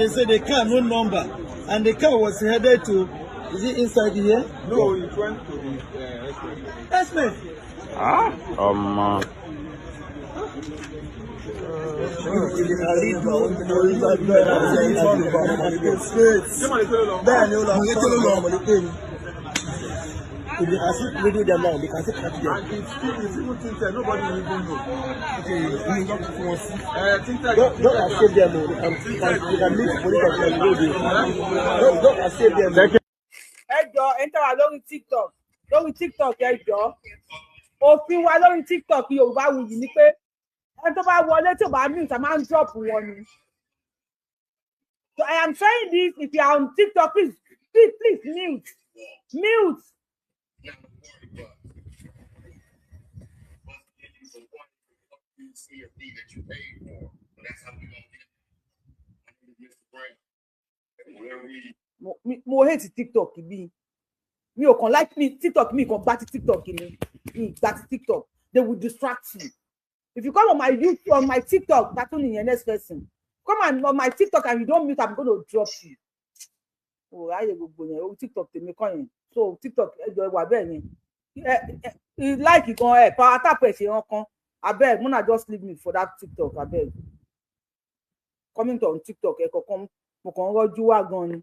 say the car no number, and the car was headed to, is it inside here? No, it went to the Express. Ah, ọmọ. Bẹ́ẹ̀ ni ó lọ sọ́ọ́ lọ mọ̀lẹ́pẹ́ ni. If they can see radio them now, they can see catch them. And it's even tinted, nobody will even know. Okay, we don't put one see. Tinted. Don't accept them o. They can meet police officer on the road o. Don't accept them o. Ẹ jọ, ẹ ń tẹ́wà lórí TikTok, lórí TikTok, ẹ jọ, òfin wa lórí TikTok Yorùbá Wuyì ni pé ẹni tó bá wọlé tí ò bá mute, a máa ń drop wọn ni. So I am saying this, if you are on TikTok, please, please, please mute, mute. C or D that you paid for. But that's how we gonna get it. My name is Mr. Brown. Where we Mo hate TikTok bí mi ò kàn like mi TikTok, mi kàn gbá ti TikTok ni, mi gbá ti TikTok. They will distract you. If you come on my YouTube, on my TikTok, tatu nìyẹn. Next person come and on my TikTok and you don't mute, I'm gonna drop you. O ráyè gbogbo yẹn o. TikTok tèmi kàn yẹn. So TikTok, ẹ jọ, ẹ wà bẹ́ẹ̀ ni. Ẹ like gan, ẹ power tap, ẹ ṣe hàn kan. Abeg, muna just leave me for that TikTok, abeg. Coming on TikTok, ẹ kọ̀ọ̀kan, mo kàn ń rọ́jú wá gan ni.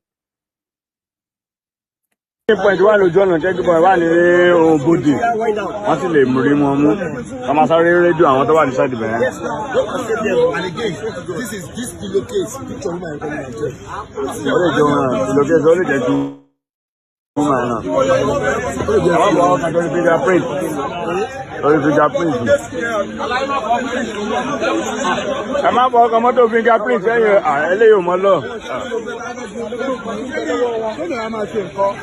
Point wà lójú ọ̀nà, checking point wà ní Òbòdì, wọ́n sì lè rí wọn mú ká máa sáré rédíò àwọn tó wà ní side bẹ̀rẹ̀. Don't accept them. And again, this is this pillowcase picture woman coming Nigeria. Ó lè jẹ́ wọn pillowcase, ó lè jẹ́ ju woman náà. Àwọn bọ̀ ọkàn torí fingerprint, torí fingerprint. Ẹ má bọ̀ ọkàn mọ́tò fingerprint sẹ́yìn eléyìí ò mọ́ lọ. Ṣé ni a máa ṣe nǹkan?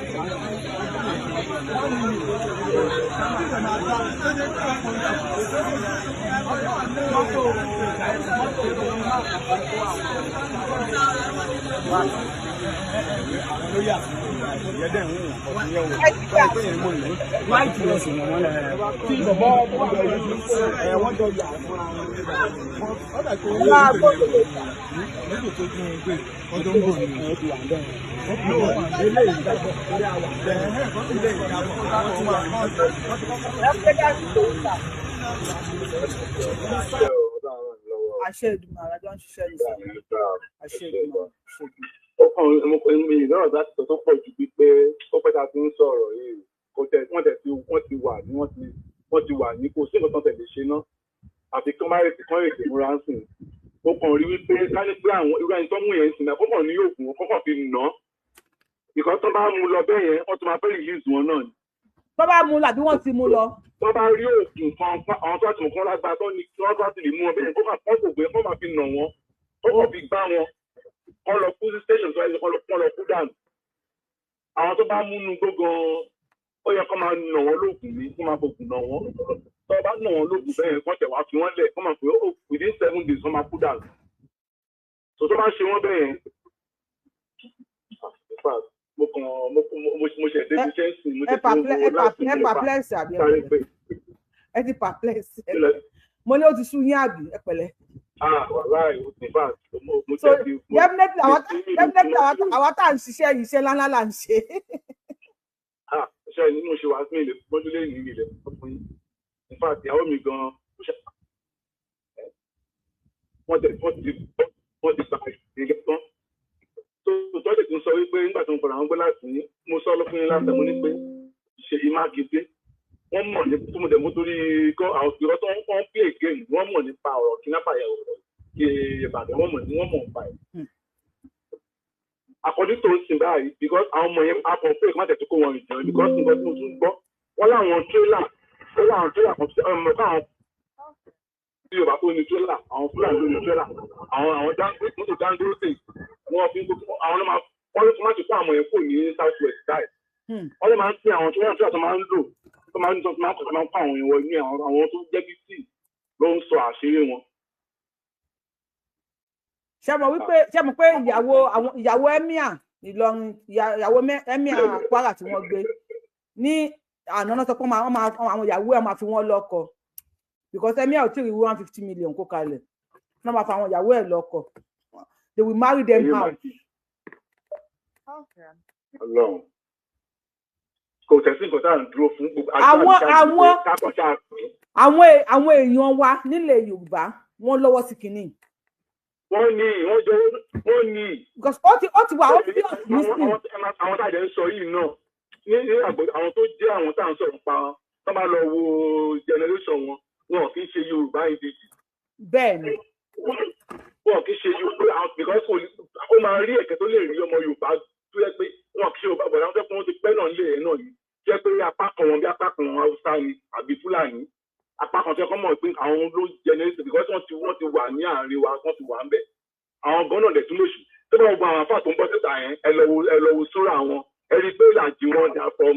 Àṣẹ Èdùmàrè, àjọ ń ṣiṣẹ́ ní sọ. Àṣẹ Èdùmàrè, àṣẹ Èdùmàrè. Ó kàn mi ìlọ́rọ̀ láti sọ tó pọ̀ ju wípé ó pẹ́ tá a ti ń sọ̀rọ̀ yìí, kò tẹ̀ wọ́n tẹ̀ tí wọ́n ti wà ní wọ́n ti wà ní kò sí nǹkan tán tẹ̀ lè ṣe ná, àfi kí wọ́n má rètí kán rètí múra ń sìn. Ó kàn rí wípé ká ní pé àwọn irú ẹni tó mú yẹn ń sìn náà kọ́kàn ní oògùn wọn kọ́kàn fi nà án, ìkan tó bá mú lọ bẹ́ẹ̀ yẹn, wọ́n tún máa fẹ́ release wọn náà ni. Tó bá mú lọ àbí wọ́n ti mú lọ? Tó bá rí oògùn kan, àwọn tó ti mú kán lágbára tó ní kí wọ́n bá ti lè mú wọn bẹ́ẹ̀ yẹn, kọ́kàn kọ́ kò gbé kọ́ máa fi nà wọ́n, kọ́kàn fi gbá wọn, kọ́ lọ kú sí station tó yẹ kọ́ lọ kú dànù. Àwọn tó bá múnú gbógan, ó yẹ kó máa nà wọ́n lóògùn ní kó máa fògùn nà wọ́n. Tó bá nà wọ́n lóògùn bẹ́ẹ̀, kọ́ tẹ̀ wá fi wọ́n lẹ̀, kó máa pè ó within 7 days wọ́n máa kú dànù. Tó bá ṣe wọ́n bẹ́ẹ̀ yẹn, in fact, mo kàn mo ṣẹ̀ débi iṣẹ́ ń sìn, mo Ẹ tẹ̀ tí mo wo láti ẹ mo pa perplex àbí ẹ sáré pẹ̀lẹ́? pé Ẹ ti perplex. kílẹ̀. Mo ní ó ti sú yín àbí? Ẹ pẹ̀lẹ́. Ah, wàláì, in fact, mo So tẹ̀ sí mo definitely mi àwọn mi mi definitely mo àwọn tá à ń ṣiṣẹ́ yìí, iṣẹ́ ńláńlá là ń ṣe. Ah, ṣe ni mo ṣe wà sí ilé mọ́jú lé ní ilẹ̀ fún yín. In fact, ìyàwó mi gan, wọ́n ti gba ìgbẹ́ tán. Tó tọ́jú tó ń sọ wípé nígbà tó ń padà wọ́n gbé láti yín, mo sọ lọ fún yín láti mo ní pé Ṣèyí Mákindé, wọ́n mọ̀ ní tó mo dẹ̀ mú torí kọ́ àwọn ìrọ́ tó ń play game, wọ́n mọ̀ nípa ọ̀rọ̀ kidnapper yẹn, ọ̀rọ̀ Ìbàdàn, wọ́n mọ̀ nípa ẹ̀. According to sin báyìí, because àwọn ọmọ yẹn a kàn pé má tẹ̀ tó kó wọn rìn jẹun, because nǹkan tí mo tún gbọ́, wọ́n láwọn trailer, ó láwọn trailer kan tí ọmọ káwọn tí Yorùbá tó ní trailer, àwọn Fúlàní tó ní trailer, àwọn Dangote, mọ́tò Dangote, wọ́n fi ń kó àwọn náà máa wọ́n ló tún má ti kó àwọn yẹn kò ní South West báyìí. Wọ́n ló máa ń pín àwọn trailer tó máa ń lò, tó máa ń kó àwọn yẹn wọ inú àwọn tó jẹ́ bí tíì ló ń sọ àṣírí wọn. Ṣé mọ̀ pé ìyàwó àwọn ìyàwó emir Ìlọrin, ìyàwó emir Kwara tí wọ́n gbé ní àná náà sọ pé wọ́n máa àwọn ìyàwó ẹ̀ máa fi wọ́n lọ́kọ, because emir ò tí ì rí 150 million kó kalẹ̀, wọ́n máa fa àwọn ìyàwó ẹ̀ lọ́kọ. They will marry them Èyí máa out. Ọlọ́run, kò tẹ̀sí nǹkan tá à ń dúró fún gbogbo àdúrà Àwọn ní ká ní pé ká kàn ṣáà pé àwọn èèyàn wa nílẹ̀ Yorùbá, wọ́n lọ́wọ́ sí kinní. Wọ́n ní wọ́n jọ wọ́n ní. Because ó ti wà obvious nísìn. Àwọn tá a jẹ́ ń sọ yìí náà ní àgbò, àwọn tó jẹ́ àwọn tá à ń sọ̀rọ̀ pa wọn, tó bá lọ wo generation wọn, wọn kì í ṣe Yorùbá ìdíjì. Bẹ́ẹ̀ ni. Wọn kì í ṣe Yorùbá àwọn, because ó máa rí ẹ̀kẹ́ tó lè rí ọmọ Yorùbá tó yẹ pé wọn kì í ṣe Yorùbá bọ̀dá, wọn fẹ́ pé wọ́n ti pẹ́ náà lé ẹ̀ náà yìí, tó yẹ pé apá kan wọn bí apá kan wọn Haúsá ni àbí Fúlàní, apá kan tó yẹ kọ́ mọ̀ pé àwọn ló generation, because wọ́n ti wà ní àárín wa, wọ́n ti wà ń bẹ̀. Àwọn gan náà dẹ̀ tún lóṣù tó bá gbogbo àwọn afá tó ń bọ́ síta yẹn, ẹ lọ wo sóra wọn, ẹ rí i pé ìlàjì wọn dà from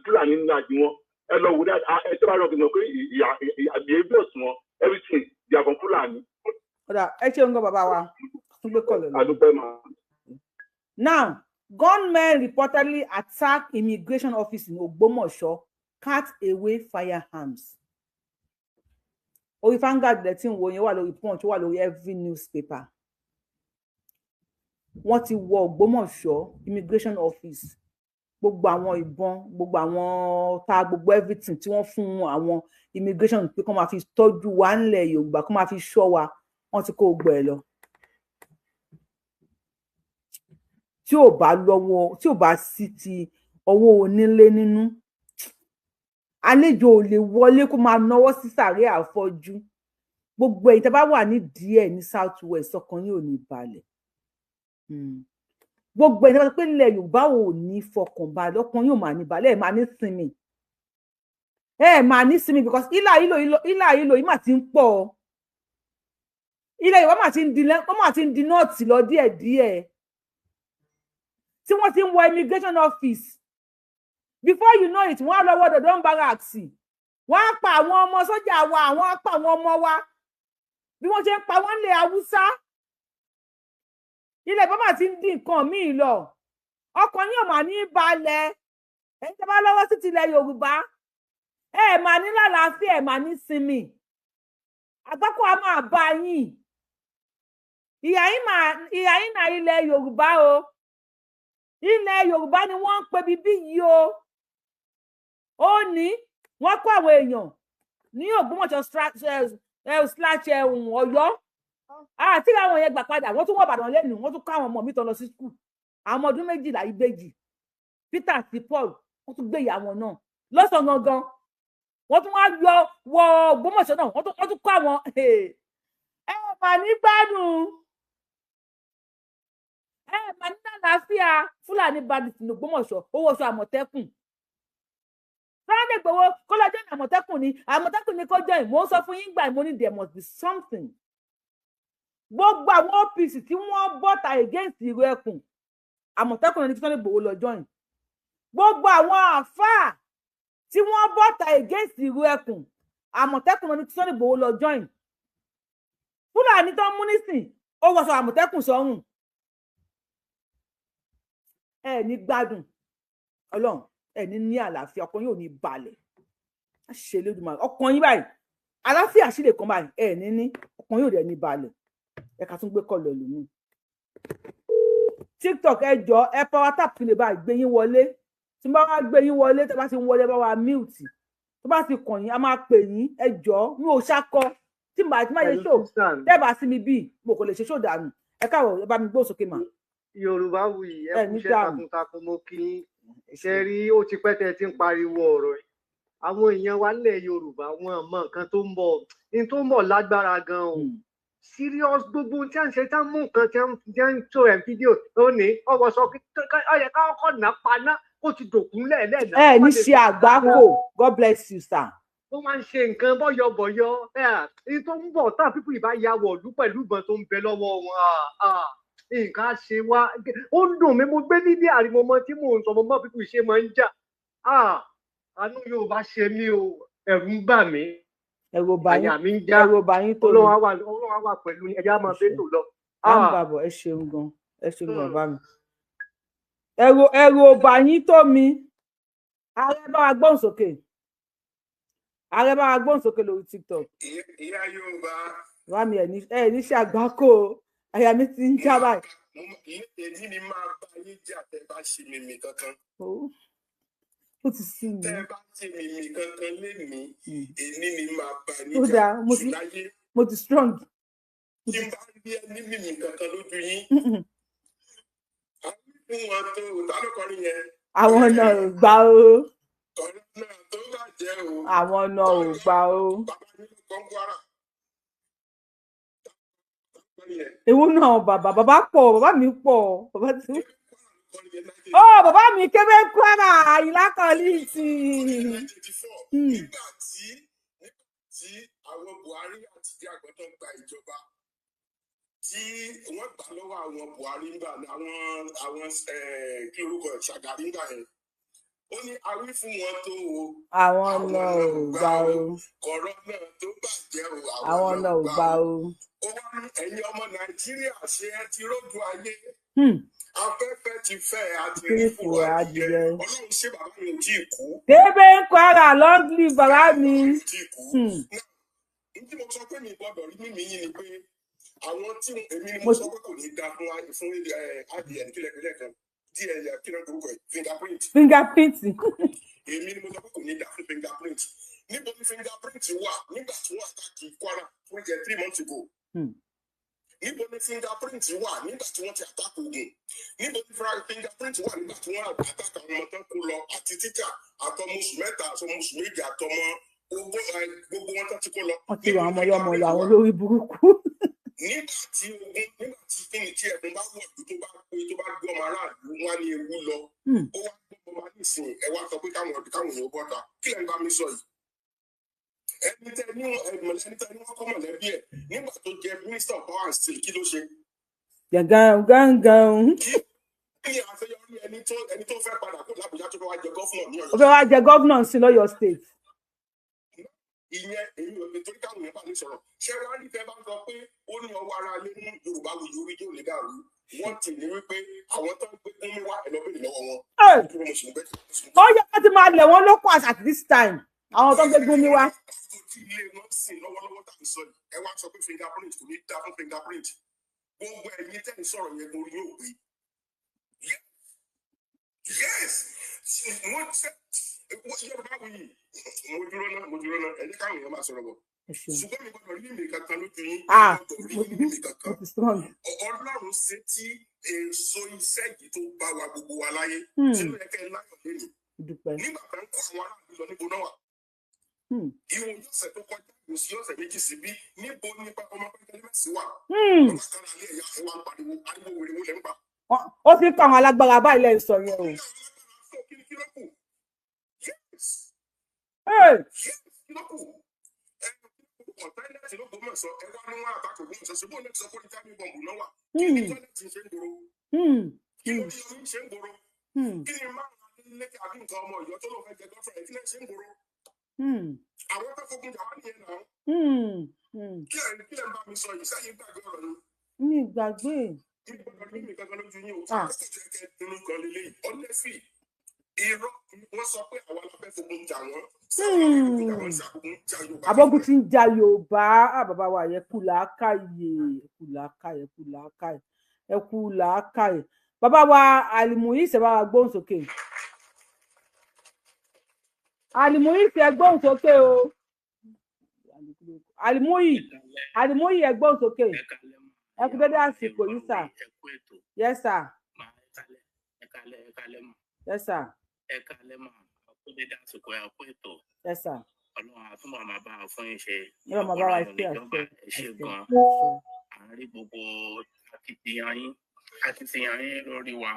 Fúlàní, ìlàjì wọn, ẹ lọ wo dáadáa, ẹ tó bá lọ gbìmọ̀ pé ìyà behaviours wọn, everything, they are from Fúlàní. Ó dáa, ẹ ṣeun gan, bàbá wa, tún gbé kọlẹ̀ lọ. Àdúpẹ́ máa. Now, gunmen reportedly attack immigration office in Ogbomoso, cart away firearms. Orí Vanguard lẹ tí ń wo yẹn, wà lórí Punch, ó wà lórí every newspaper. Wọ́n ti wọ Ògbómọ̀ṣọ́ immigration office, gbogbo àwọn ìbọn, gbogbo àwọn ta, gbogbo everything tí wọ́n fún àwọn immigration pé kó máa fi tọ́jú wa ńlẹ̀ Yorùbá, kó máa fi ṣọ́ wa, wọ́n ti kó gbogbo ẹ̀ lọ. Tí ò bá lọ́wọ́, tí ò bá sí ti ọwọ́ onílé nínú, àlejò ò lè wọlé kó máa náwó sí sàárè àfọjú. Gbogbo ẹ̀yin tẹ́ bá wà nídìí ẹ̀ ní South West, ọkàn yín ò ní balẹ̀. Gbogbo ẹ̀yin tẹ́ bá sọ pé ilẹ̀ Yorùbá ò ní fọkànbalẹ̀, ọkàn yín ò máa ní balẹ̀, ẹ̀ máa ní sinmi, ẹ máa ní sinmi, because ìlà ìlò ìlà ìlò yìí mà ti ń pọ̀. Ilẹ̀ Yorùbá mà ti ń di, wọ́n mà ti ń di north lọ díẹ̀díẹ̀, tí wọ́n ti ń wọ immigration office. Before you know it, wọ́n á lọ wọ Dọ̀dọ̀ barracks. Wọ́n á pa àwọn ọmọ sójà wa, àwọn á pa àwọn ọmọ wa bí wọ́n ṣe ń pa wọ́n lé Haúsá. Ilẹ̀ bàbá ti ń dín nǹkan míì lọ. Ọkàn yín ò mà ní balẹ̀. Ẹ̀yin tẹ́ bá lọ́wọ́ sí tilẹ̀ Yorùbá, ẹ mà ní lálàáfíà, ẹ mà ní sinmi. Àgbákò á máa bá yín. Ìyà yín náà ilẹ̀ Yorùbá o. Ilẹ̀ Yorùbá ni wọ́n ń pe bíbí yìí o. Ó ní wọ́n kó àwọn èèyàn ní Ògbómọ̀ṣọ́ slash Ọ̀yọ́ àti àwọn yẹn gbà padà. Wọ́n tún wọ Ìbàdàn lẹ́nu, wọ́n tún kó àwọn ọmọ mi tán lọ sí school, àwọn ọmọ ọdún 12, ìbejì Peter àti Paul, wọ́n tún gbé ìyá wọn náà lọ́sàn-án gangan. Wọ́n tún wá yọ wọ Ògbómọ̀ṣọ́ náà, wọ́n tún kó àwọn. Ẹ mà ní gbádùn, ẹ mà ní àlàáfíà. Fúlàní bandit ní Ògbómọ̀ṣọ́, owó oṣù Àmọ̀tẹ́kùn. Sunday Igboho kó lọ join Àmọ̀tẹ́kùn ni, Àmọ̀tẹ́kùn ni kó join. Mò ń sọ fún yín gbà, mo ní there must be something. Gbogbo àwọn OPC tí wọ́n bọ́ta against ìró ẹkùn, Àmọ̀tẹ́kùn ní kí Sunday Igboho lọ join. Gbogbo àwọn àáfàá tí wọ́n bọ́ta against ìró ẹkùn, Àmọ̀tẹ́kùn ní kí Sunday Igboho lọ join. Fúlàní tó ń mú nísìn, ó wọṣọ Àmọ̀tẹ́kùn sọ́rùn. Ẹ ní gbádùn Ọlọ́run, ẹ ní ní àlàáfíà, ọkàn yóò ní balẹ̀. Á ṣe lójúmọ́ ọkàn yín báyìí, àlàáfíà sì lè kàn báyìí. Ẹ ní ọkàn yóò dẹ̀ ní balẹ̀. Ẹ ká tún gbé kọlù ẹlòmíì. TikTok, ẹ jọ, ẹ power tap kí lè bá gbé yín wọlé. Tí n bá wá gbé yín wọlé, tí a bá ti ń wọlé, bá wa mute. Tó bá ti kàn yín, a máa pè yín. Ẹ jọ, mi ò ṣakọ. Tí màá tí má ṣe ṣò tẹ́ bá sí mi bíi mo kò lè ṣe ṣò dànù. Ẹ káàbọ̀, ẹ bá mi gbóhùn sókè mà. Yorùbá wuyì, ẹ kú iṣẹ́ takuntakun. Mo kí yín. Ṣe rí, ó ti pẹ́ tẹ́ ti ń pariwo ọ̀rọ̀ ẹ̀. Àwọn èèyàn wa nílẹ̀ Yorùbá, wọn mọ nǹkan tó ń bọ̀ ní, tó ń bọ̀ lágbára gan o. Serious, gbogbo tí a ń ṣe, tá ń mú nǹkan tí a ń tó ẹ̀ fídíò ó ní ọwọ́ sọ ọ yẹ káwọn kọ̀ ná paná kó ti dòkun lẹ́ẹ̀lẹ́ẹ̀ná. Ẹ ní ṣe àgbákò. God bless you, sir. Ó máa ń ṣe nǹkan bọ́yọ̀bọ̀yọ̀. Ẹ tó ń bọ̀ tá pípọ̀ ìbá ya wọ̀lú pẹ̀lú ìbọn tó ń bẹ lọ́wọ́ wọn, nǹkan á ṣe wá. Ó ń dùn mí, mo gbé níbi àrímọmọ tí mò ń sọ, mo mọ pípọ̀ ìṣe máa ń jà. Àánú Yorùbá ṣe mí o, ẹ̀rù ń bà mí, ẹ̀rù bà yín, àyà mi ń já. Ẹ̀rù bà yín tó mi. Ọlọ́run á wà pẹ̀lú yín, ẹ̀jẹ̀ á máa bẹ́tò lọ. À ń bàbọ̀. Ẹ ṣeun gan, ẹ ṣeun gan bàbá mi. Ẹ̀rù ò bà yín tó mi. Ààrẹ, bá wa gbóhùn sókè. Ààrẹ, bá wa gbóhùn sókè lórí TikTok. Ìyá Yorùbá. Bàbá mi, ẹ ní ṣe àgbákò, àyà mi ti ń já báyìí. Èyí ni máa bá yín jà tẹ́ bá ṣe mímì kankan. Ó ti sú mi. Tẹ́ bá ṣe mímì kankan lénìí, èyí ni máa bá yín Ó jà dáa, láyé. Mo ti strong. Tí n bá rí ẹni mímì kankan lójú yín. Fún wọn tó ta ló kọrin yẹn. Àwọn náà ò gbà o. Ọ̀rọ̀ náà tó bàjẹ́ o. Àwọn náà ò gbà o. Bàbá yín ló kọ́ Kwara. Ewu náà, bàbá, bàbá pọ̀, bàbá mi pọ̀, bàbá tí. Ó bàbá mi Kébé Kwara, Àyìnlá Kọ́lìntì. Nígbà tí àwọn Buhari àti Jàgbọ́n tó gba ìjọba, tí wọ́n gbà lọ́wọ́ àwọn Buhari ńgbà, àwọn kí orúkọ ẹ̀, Ṣàgàrí ńgbà yẹn, ó ní awí fún wọn tó o. Àwọn náà ò gbà o. Kọ̀rọ̀ náà tó bàjẹ́ o. Àwọn náà ò gbà o. Ó wá ní ẹ̀yin ọmọ Nàìjíríà, ṣe ẹ ti rójú ayé? Afẹ́fẹ́ ti fẹ́, àti rí fùrọ̀ adìyẹ. Ọlọ́run ṣé, bàbá mi ò tí ì kú. Kébé Kwara, long live bàbá mi. Ní tí mo sọ pé mi gbọ́dọ̀ rí mímí yín ni pé àwọn tí èmi ni mo sọ pé kò ní da fún adìyẹ kílẹ̀kílẹ̀ kan díẹ̀ kílẹ̀ orúkọ ẹ̀, fingerprint. Fingerprint. Èmi ni mo sọ pé kò ní da fún fingerprint. Níbo ni fingerprint wà nígbà tí wọ́n attack Kwara 3 months ago? Níbo ni fingerprint wà nígbà tí wọ́n ti attack Ògùn? Níbo ni fingerprint wà nígbà tí wọ́n attack àwọn ọmọ tán kó lọ, àti tíjà, àtọmọ oṣù 3, àtọmọ oṣù 2, àtọmọ ogún, gbogbo wọn tán ti kó lọ? Wọ́n ti rọ àwọn ọmọ ọlọ́mọ lọ, àwọn olórí burúkú. Nígbà tí ogun, nígbà tí kíni, tí ẹkùn bá wọ̀lú, tó bá pé, tó bá gbé ọmọ aráàlú, wọn ní ewu lọ. Ó wá gbọ́ ọmọ nísìnyí, ẹ wá sọ pé káwọn èèyàn bọ́ta. Kí lẹ́yìn bá mi sọ yìí? Ẹni tẹ ní wọn kọ́ mọ̀lẹ́bí ẹ̀ nígbà tó jẹ minister of power and steel, kí ló ṣe? Gàngàn gàngàn. Kí ni àṣeyọrí ẹni tó fẹ́ padà kó l'Àbújá, tó fẹ́ wá jẹ governor ní Ọ̀yọ́? Ó fẹ́ wá jẹ governor sí lọ́yọ̀ State. Ìyẹn èmi ò torí káwọn èèyàn bá mi sọ̀rọ̀. Ṣé wàá rí tẹ́ bá ń sọ pé ó ní ọwọ́ ara lé ní Yorùbá wuyì orí yóò lè dàrú? Wọ́n ti ní wípé àwọn tó ń gbé kún mi wá ẹ̀ lọ bèrè lọ́wọ́ wọn. Dúró, mo sì ń bẹ́. Ó yẹ kó ti máa lẹ̀ wọ́n lóko at this time, àwọn tó ń gbé Gumi wá. Tí ilé wọn sìn lọ́wọ́lọ́wọ́ tàbí sọ yìí, ẹ wá sọ pé fingerprint kò ní dá fún fingerprint. Gbogbo ẹ̀yin tẹ́ ń sọ̀rọ̀ yẹn, orí yóò pé. Yes, wọ́n ṣe Yorùbá wuyì. Mo dúró náà, mo dúró náà, ẹ jẹ́ káwọn èèyàn máa sọ̀rọ̀ bọ̀. Ṣùgbọ́n mi gbọ́dọ̀ rí mi kankan lójú yín. Ah, gbọ́dọ̀ rí mi kankan. Mo ti strong. Ọlọ́run ṣe tí èso iṣẹ́ yìí tó bá wa gbogbo wa láyé. Tí ló yẹ kẹ́ ẹ láyọ̀ lẹ́nu Dúpẹ́. nígbà tó ń kó àwọn aráàlú lọ, níbo náà wà? Ìwọ̀n ọ̀sẹ̀ tó kọjá, kò sí ọ̀sẹ̀ 2 síbí, níbo ní pápá ọmọ pẹ́ńtẹ́lẹ́ mẹ́sì wà? Bàbá kan alẹ́ ẹ̀yà ẹ̀ wá ń pariwo ariwo wèrè wo lẹ́ ń pa? Ó ti ń kọ àwọn alágbára báyìí lẹ́yìn sọ yẹn o. Kí ló kù? Yes. Hey! Yes, kí ló kù? Ọ̀tẹ́lẹ̀tì ló gbọ́mọ̀ sọ ẹ wá níwọ̀n àtàkùn gbọ́mọ̀ sọ ṣùgbọ́n náà sọ pé ní bọ̀m̀bù náà wà. Kí ni tọ́lẹ̀tì ṣe ń gbòòrò? Kí ló ní omi ṣe ń gbòòrò? Kí ni márùn-ún lékè àbí nǹkan ọmọ ìyọ́ tó lóun fẹ́ jẹ gọ́fẹ̀rẹ̀ kí lẹ́ ṣe ń gbòòrò? Àwọn tó fogun jà wá nìyẹn náà. Kí lẹ̀ ń bá mi sọ yìí? Sẹ́yìn gbàgbé ọ̀rọ̀ ni. Mi gbàgbé. Mi gbọ́dọ̀ rí mi kankan lójú yín o. Ah. Àkókò tó yẹ kẹ́ ẹ dúró gan lélẹ́yìí. Honestly, irọ́ wọ́n sọ pé àwa la fẹ́ fogun jà wọ́n. Abọ́gun ti ń ja Yorùbá. Ah, bàbá wa yẹ kú làákàyè, kú làákàyè, kú làákàyè, ẹ kú làákàyè. Bàbá wa Àlìmúyìí, bá wa gbóhùn sókè. Àlìmúyìí, ẹ gbóhùn sókè o. Àlìmúyìí, Àlìmúyìí, ẹ gbóhùn sókè. Ẹ kú dédé àsìkò yìí sà. Yes sir. Yes sir. Ẹ kalẹ mà, kó dédé àsìkò ẹ, kó ètò. Yes sir. Ọlọ́run àtúbọ̀ máa bá a fún yín ṣe. Ọlọ́run máa bá wa ṣe. Ìjọba àṣẹ. Ẹ ṣe àṣẹ gan. À ń rí gbogbo akitiyan yín lórí wa.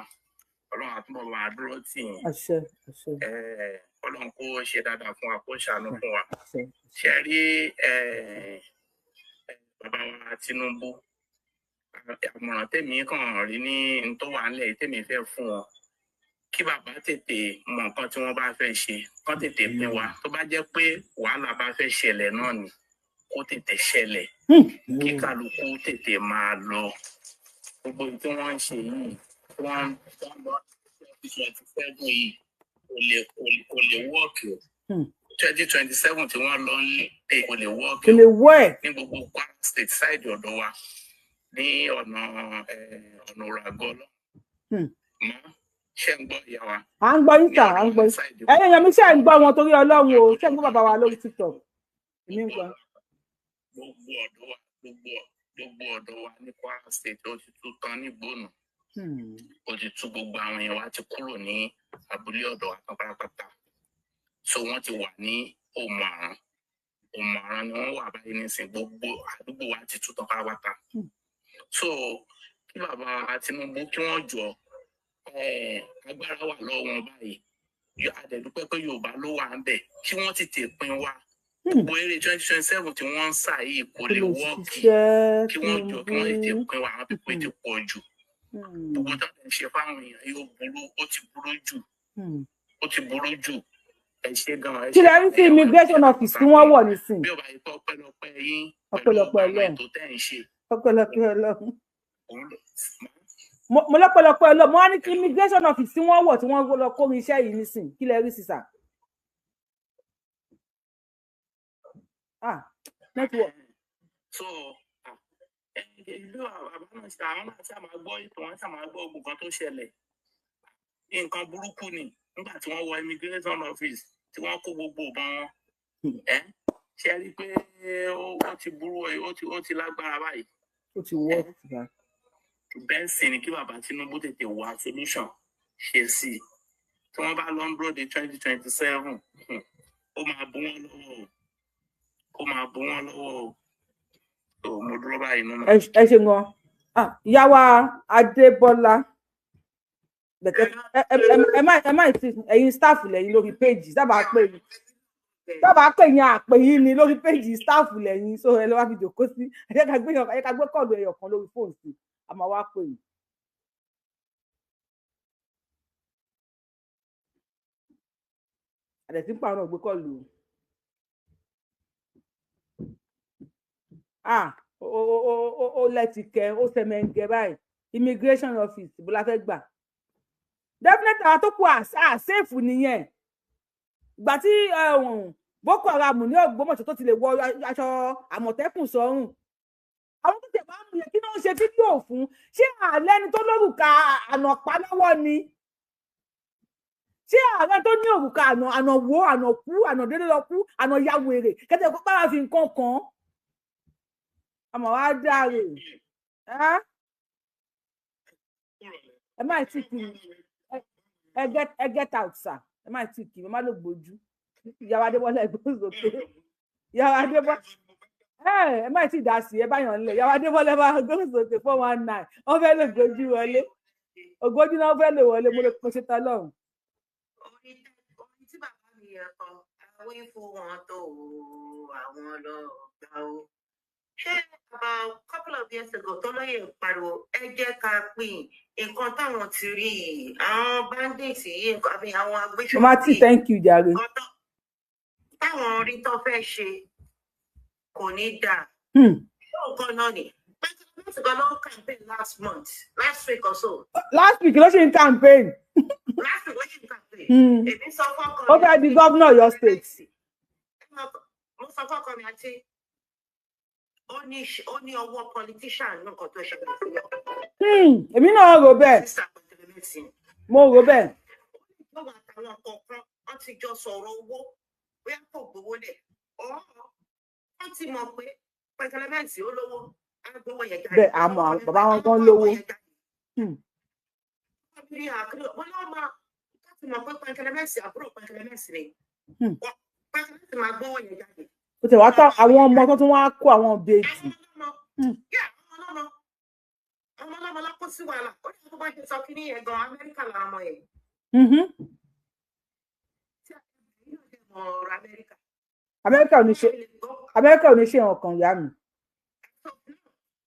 Ọlọ́run àtúbọ̀ máa dúró tì yín. Àṣẹ, àṣẹ. Ọlọ́run kó ṣe dáadáa fún wa, kó ṣàánú fún wa. Àṣẹ. Ṣe rí bàbá wa Tinubu, àmọ̀ràn tèmi kàn rí ní n tó wà nílẹ̀ yìí tèmi fẹ́ fún wọn, kí bàbá tètè mọ nǹkan tí wọ́n bá fẹ́ ṣe, kán tètè pín wa. Tó bá jẹ́ pé wàhálà bá fẹ́ ṣẹlẹ̀ náà ni, kó tètè ṣẹlẹ̀, kí kálukú tètè máa lọ. Gbogbo èyí tí wọ́n ń ṣe yìí, tí wọ́n ń lọ 2027 yìí, kò lè work o. 2027 tí wọ́n lọ ń lé kò lè work. Kò lè work. Ní gbogbo Kwara State side ọ̀dọ̀ wa ní ọ̀nà òràgọ́ lọ mọ́. Ṣé ń gbọ́, ìyá wa? À ń gbọ́ yín sà, à ń gbọ́ yín. Ẹ̀yin èèyàn mi, ṣe ń gbọ́ wọn torí Ọlọ́run o? Ṣe ń gbọ́ bàbá wa lórí TikTok? Èmi ń gbọ́. Gbogbo ọ̀dọ̀ wa ní Kwara State, ó ti tú tán ní gbónú, ó ti tú. Gbogbo àwọn èèyàn wa ti kúrò ní abúlé ọ̀dọ̀ wa tán pátápátá. So wọ́n ti wà ní Òmù-Àrán. Òmù-Àrán ni wọ́n wà báyìí nísìnyí. Gbogbo àdúgbò wa ti tú tán pátápátá. So kí bàbá Tinubu, kí wọ́n jọ, agbára wà lọ́wọ́ wọn báyìí. A dẹ̀ dúpẹ́ pé Yorùbá ló wà ń bẹ̀, kí wọ́n tètè pín wa. Gbogbo eré 2027 tí wọ́n ń sà yìí kò lè work. Ṣiṣẹ́. Kí wọ́n jọ, kí wọ́n tètè pín wa. Àwọn pípé ti pọ̀ jù. Gbogbo tó ń ṣe fáwọn èèyàn yóò burú, ó ti burú jù, ó ti burú jù. Ẹ ṣe gan, ẹ Kí ṣe. lẹ rí sí immigration office tí wọ́n wọ̀ nísìn? Bí ó bá yẹ pé ọpẹ́lọpẹ́ yín Ọpẹ́lọpẹ́ àwọn Ọlọ́run. ètò tẹ́ ń ṣe. Ọpẹ́lọpẹ́ Ọlọ́run. Òun ló Mo lọ́pẹ́lọpẹ́ Ọlọ́run. Mo wá ní kí immigration office tí wọ́n wọ̀, tí wọ́n lọ kó irinṣẹ́ yìí nísìn, kí lẹ rí sí sà? Ah, network. So ìlú àbá náà ṣe, àwọn náà ṣáà máa gbọ́ ètò wọn, ṣáà máa gbọ́ ogun kan tó ṣẹlẹ̀. Nǹkan burúkú ni nígbà tí wọ́n wọ immigration office, tí wọ́n kó gbogbo ìbọn wọn. Ẹ ṣe rí i pé ó ti burú, ó ti lágbára báyìí. Ó ti wọ́ ìgbà. Bẹ́ẹ̀ sì ni kí bàbá Tinubu tètè wá solution ṣe sí i. Tí wọ́n bá lọ ń dúró de 2027, ó máa bú wọn lọ́wọ́ o, ó máa bú wọn lọ́wọ́ o. Tó mo dúró báyìí nínú. Ẹ ṣe gan. Ah, ìyá wa Adébọ́lá bẹ̀tẹ̀, ẹ má ti ẹ̀yin staff lẹ́yìn lórí péjì sábà pè yín, àpè yín ni lórí péjì, staff lẹ́yìn. So ẹ lọ wá fi jòkó sí. Ẹ jẹ́ ká gbé call ẹyọ kan lórí fóònù sí, a máa wá pè yín. Àdẹ̀tí ń pààrọ̀ gbé call o. Ah, ó lẹ́tìkẹ́, ó sẹ̀mẹ̀ǹgẹ̀ báyìí. Immigration office bó la fẹ́ gbà? Definitely àwọn tó kù àṣẹ́fù nìyẹn. Ìgbà tí Boko Haram ní Ògbómọ̀ṣọ́ tó ti lè wọ aṣọ Àmọ̀tẹ́kùn sọ́rùn, àwọn tó tẹ̀ wá mú yẹn, kí ló ń ṣe fídíò fún? Ṣé àlẹ́ ni tó lórúkà ànàpá lọ́wọ́ ni? Ṣé ààrẹ tó ní òrùka àná àná wo, àná kú, àná délé lọ kú, àná ya wèrè kẹtẹ kó báwa fi nǹkan kàn án? Àmọ́ wàá dáre. Ẹ má tí kì í, ẹ get out sir. Ẹ má tí kì í, ẹ má lè gbójú. Ìyàwó Adébọ́lá, ẹgbẹ́ òsòkè. Ìyàwó Adébọ́lá, ẹ má tí ì dá sí, ẹ bá yàn lẹ. Ìyàwó Adébọ́lá bá gbóhùn sókè, 419, wọ́n fẹ́ lè gbójú wọlé, ògbójú náà fẹ́ lè wọlé. Mo lè kó ṣe tán lọ́rùn. Orin tí bàbá mi yẹn kọ, àwọn fún wọn tó àwọn lọ gbà ó. Ṣé about couple of years ago tó lóye pariwo, ẹ jẹ́ ká pín nǹkan táwọn ti rí yìí, àwọn bandits yìí, àbí àwọn agbésùnmọ̀mí. Mama T, thank you jàre. Táwọn rí tó fẹ́ ṣe kò ní dáa. Nǹkan náà ni president gan ló ń campaign last month, last week or so. Last week ló ṣe ń campaign. Last week ló ṣe ń campaign. Èmi sọ fọ́kọ mi. Ó fẹ́ di gómìnà Ọ̀yọ́ state. Mo sọ fọ́kọ mi àti ó ní ọwọ́ politician nǹkan tó ṣẹlẹ̀ sí ọ. Èmi náà rò bẹ́ẹ̀, mo rò bẹ́ẹ̀. Lọ́wọ́ àtàwọn kọ̀ọ̀kan wọ́n ti jọ sọ̀rọ̀ owó, bóyá kò gbowó lẹ̀ ọ̀ wọ́n ti mọ̀ pé pẹ̀tẹ́lẹ́mẹ́ǹtì ó lówó, á gbowó yẹn jáde. Bẹ́ẹ̀, àmọ́ bàbá wọn gan lówó. Wọ́n lọ́ máa láti mọ̀ pé pẹ̀tẹ́lẹ́mẹ́ǹtì, àbúrò pẹ̀tẹ́lẹ́mẹ́ǹtì ni, pẹ̀tẹ́lẹ́mẹ́ǹtì máa gbowó yẹn jáde. Ó ti wá tán, àwọn ọmọ tó tún wá kó àwọn ìbejì. Ọmọ ọlọ́mọ ló kó sí wàhálà. Ó ní kó bá ṣe sọ kínní yẹn gan, Amẹ́ríkà làwọn ọmọ yẹn. Amẹ́ríkà ò ní ṣe, Amẹ́ríkà ò ní ṣe nǹkan, ìyá mi.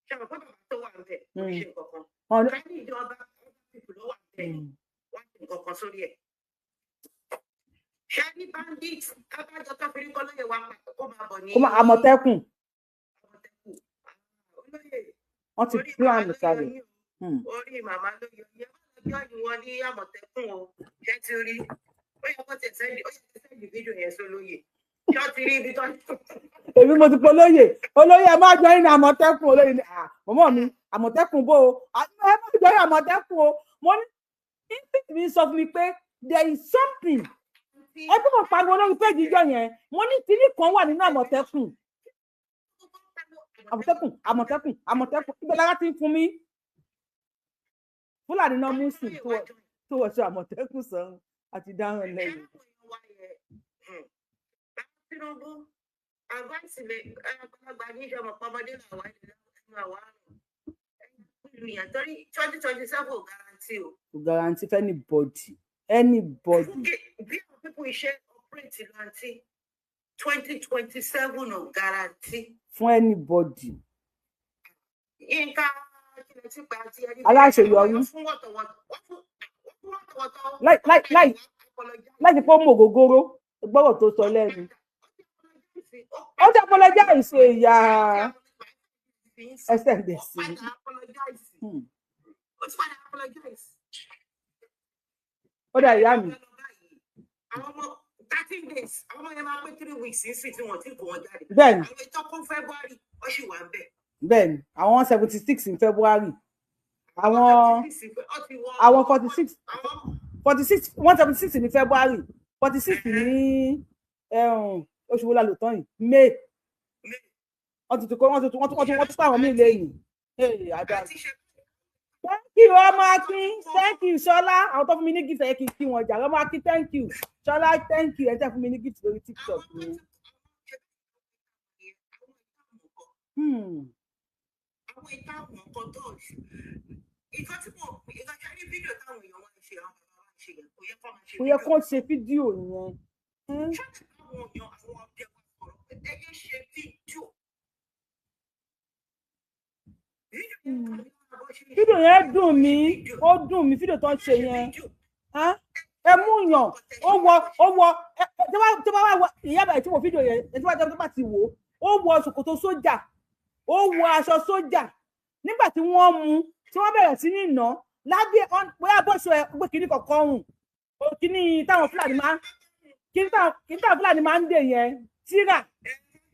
Ṣe àwọn bàbá tó wà ń bẹ̀ kò ní ṣe nǹkan kan? Ká ní ìjọba pípù ló wà ń bẹ̀, wọ́n ṣe nǹkan kan sórí ẹ̀. Ṣé ní bandit abájọ tó fi rí kọ́ lóye wa kó máa bọ̀ ní. Àmọ̀tẹ́kùn wọ́n ti plan kalẹ̀. Orí màmá ló yọ yẹ wọ́n lọ jọ́ ìwọ ní Àmọ̀tẹ́kùn o. Ṣé ti rí? Ó yẹ kó tẹ̀ sẹ́ndì, ó yẹ kó sẹ́ndì fídíò yẹn sólóyè. Ṣé ti rí ibi tó ń. Èmi mo ti pe olóyè, olóyè ẹ má jọ ní Àmọ̀tẹ́kùn. Olóyè ni mọ̀mọ́ mi, Àmọ̀tẹ́kùn bó o, ẹ má jọ ní Àmọ̀tẹ́kùn o. Mo ní instinct mi sọ fún mi pé there is something. Ẹ bí mo pariwo lórí péjì ìjọ yẹn, mo ní tíní kan wà nínú Àmọ̀tẹ́kùn, Àmọ̀tẹ́kùn, Àmọ̀tẹ́kùn, Àmọ̀tẹ́kùn. Ibẹ̀ lára ti ń fún mi. Fúlàní náà mú sí tó wọṣọ Àmọ̀tẹ́kùn sàn àti dáhùn lẹ́yìn. Tinubu advice mi, àgbàlagbà ní ìjọba pọmọdé làwọn ẹni àwọn àrùn ìlú yẹn, torí 2027 ò guarantee o. Kò guarantee for anybody, anybody. Bí àwọn pípọ̀ iṣẹ́ operate lanti, 2027 ò guarantee. Fún anybody. Yínká kílẹ̀ tí pa àti ẹni. Aláṣeyọrí. Fún wọ̀tọ̀wọ̀tọ̀, wọ́n fún wọ̀tọ̀wọ̀tọ̀. Láì láì pé ó mọ ògógóró, gbọ́rọ̀ tó sọ lẹ́nu. Ó ti apologize ṣe ìyá ẹsẹ̀ ń dẹ̀ sí. Ó ti padà apologize. Ó dà, ìyá mi. Àwọn ọmọ 13 days, àwọn ọmọ yẹn máa pé 3 weeks sí tí wọ́n ti kó wọn jáde. Bẹ́ẹ̀ni. Àwọn ètò kún February, ó sì wà ń bẹ̀. Bẹ́ẹ̀ni, àwọn 76 in February, àwọn 46, 46, 176 ní February, 46 ní oṣù wo la lò tán yìí, May. Wọ́n ti kó wọ́n tún kó àwọn míì lẹ́yìn. Thank you, ọmọ Akin, thank you, Ṣọlá. Àwọn tó fún mi ní gift, ẹ kì í kí wọn jà. Ọmọ Akin, thank you. Ṣọlá, thank you. Ẹ tẹ́ fún mi ní gift lórí TikTok mi. Àwọn ìta àwọn nǹkan tó nǹkan tí mo nǹkan tí a rí fídíò táwọn èèyàn wá ń ṣe, àwọn bàbá wa ń ṣe yẹn, kò yẹ kó máa ṣe. Kò yẹ kó ṣe fídíò yẹn. Ṣáàtì táwọn èèyàn, àwọn ọdẹ wa sọ̀rọ̀ pé ẹ yé ṣe fídíò. Fídíò yẹn dùn mí, ó dùn mí, fídíò tó ń ṣe yẹn. Ẹ mú yàn, ó wọ tó bá wà ìyá bàyìí tí mo fídíò yẹn, ẹ tó bá ti wò ó wọ ṣòkòtò sójà, Ó wọ aṣọ sójà nígbà tí wọ́n mú, tí wọ́n bẹ̀rẹ̀ sí ní nà lábẹ́ bóyá bọ́ṣọ ẹ gbé kínní kọ̀ọ̀kan rùn, kínní táwọn Fúlàní máa kínní táwọn Fúlàní máa ń dè yẹn, tíra,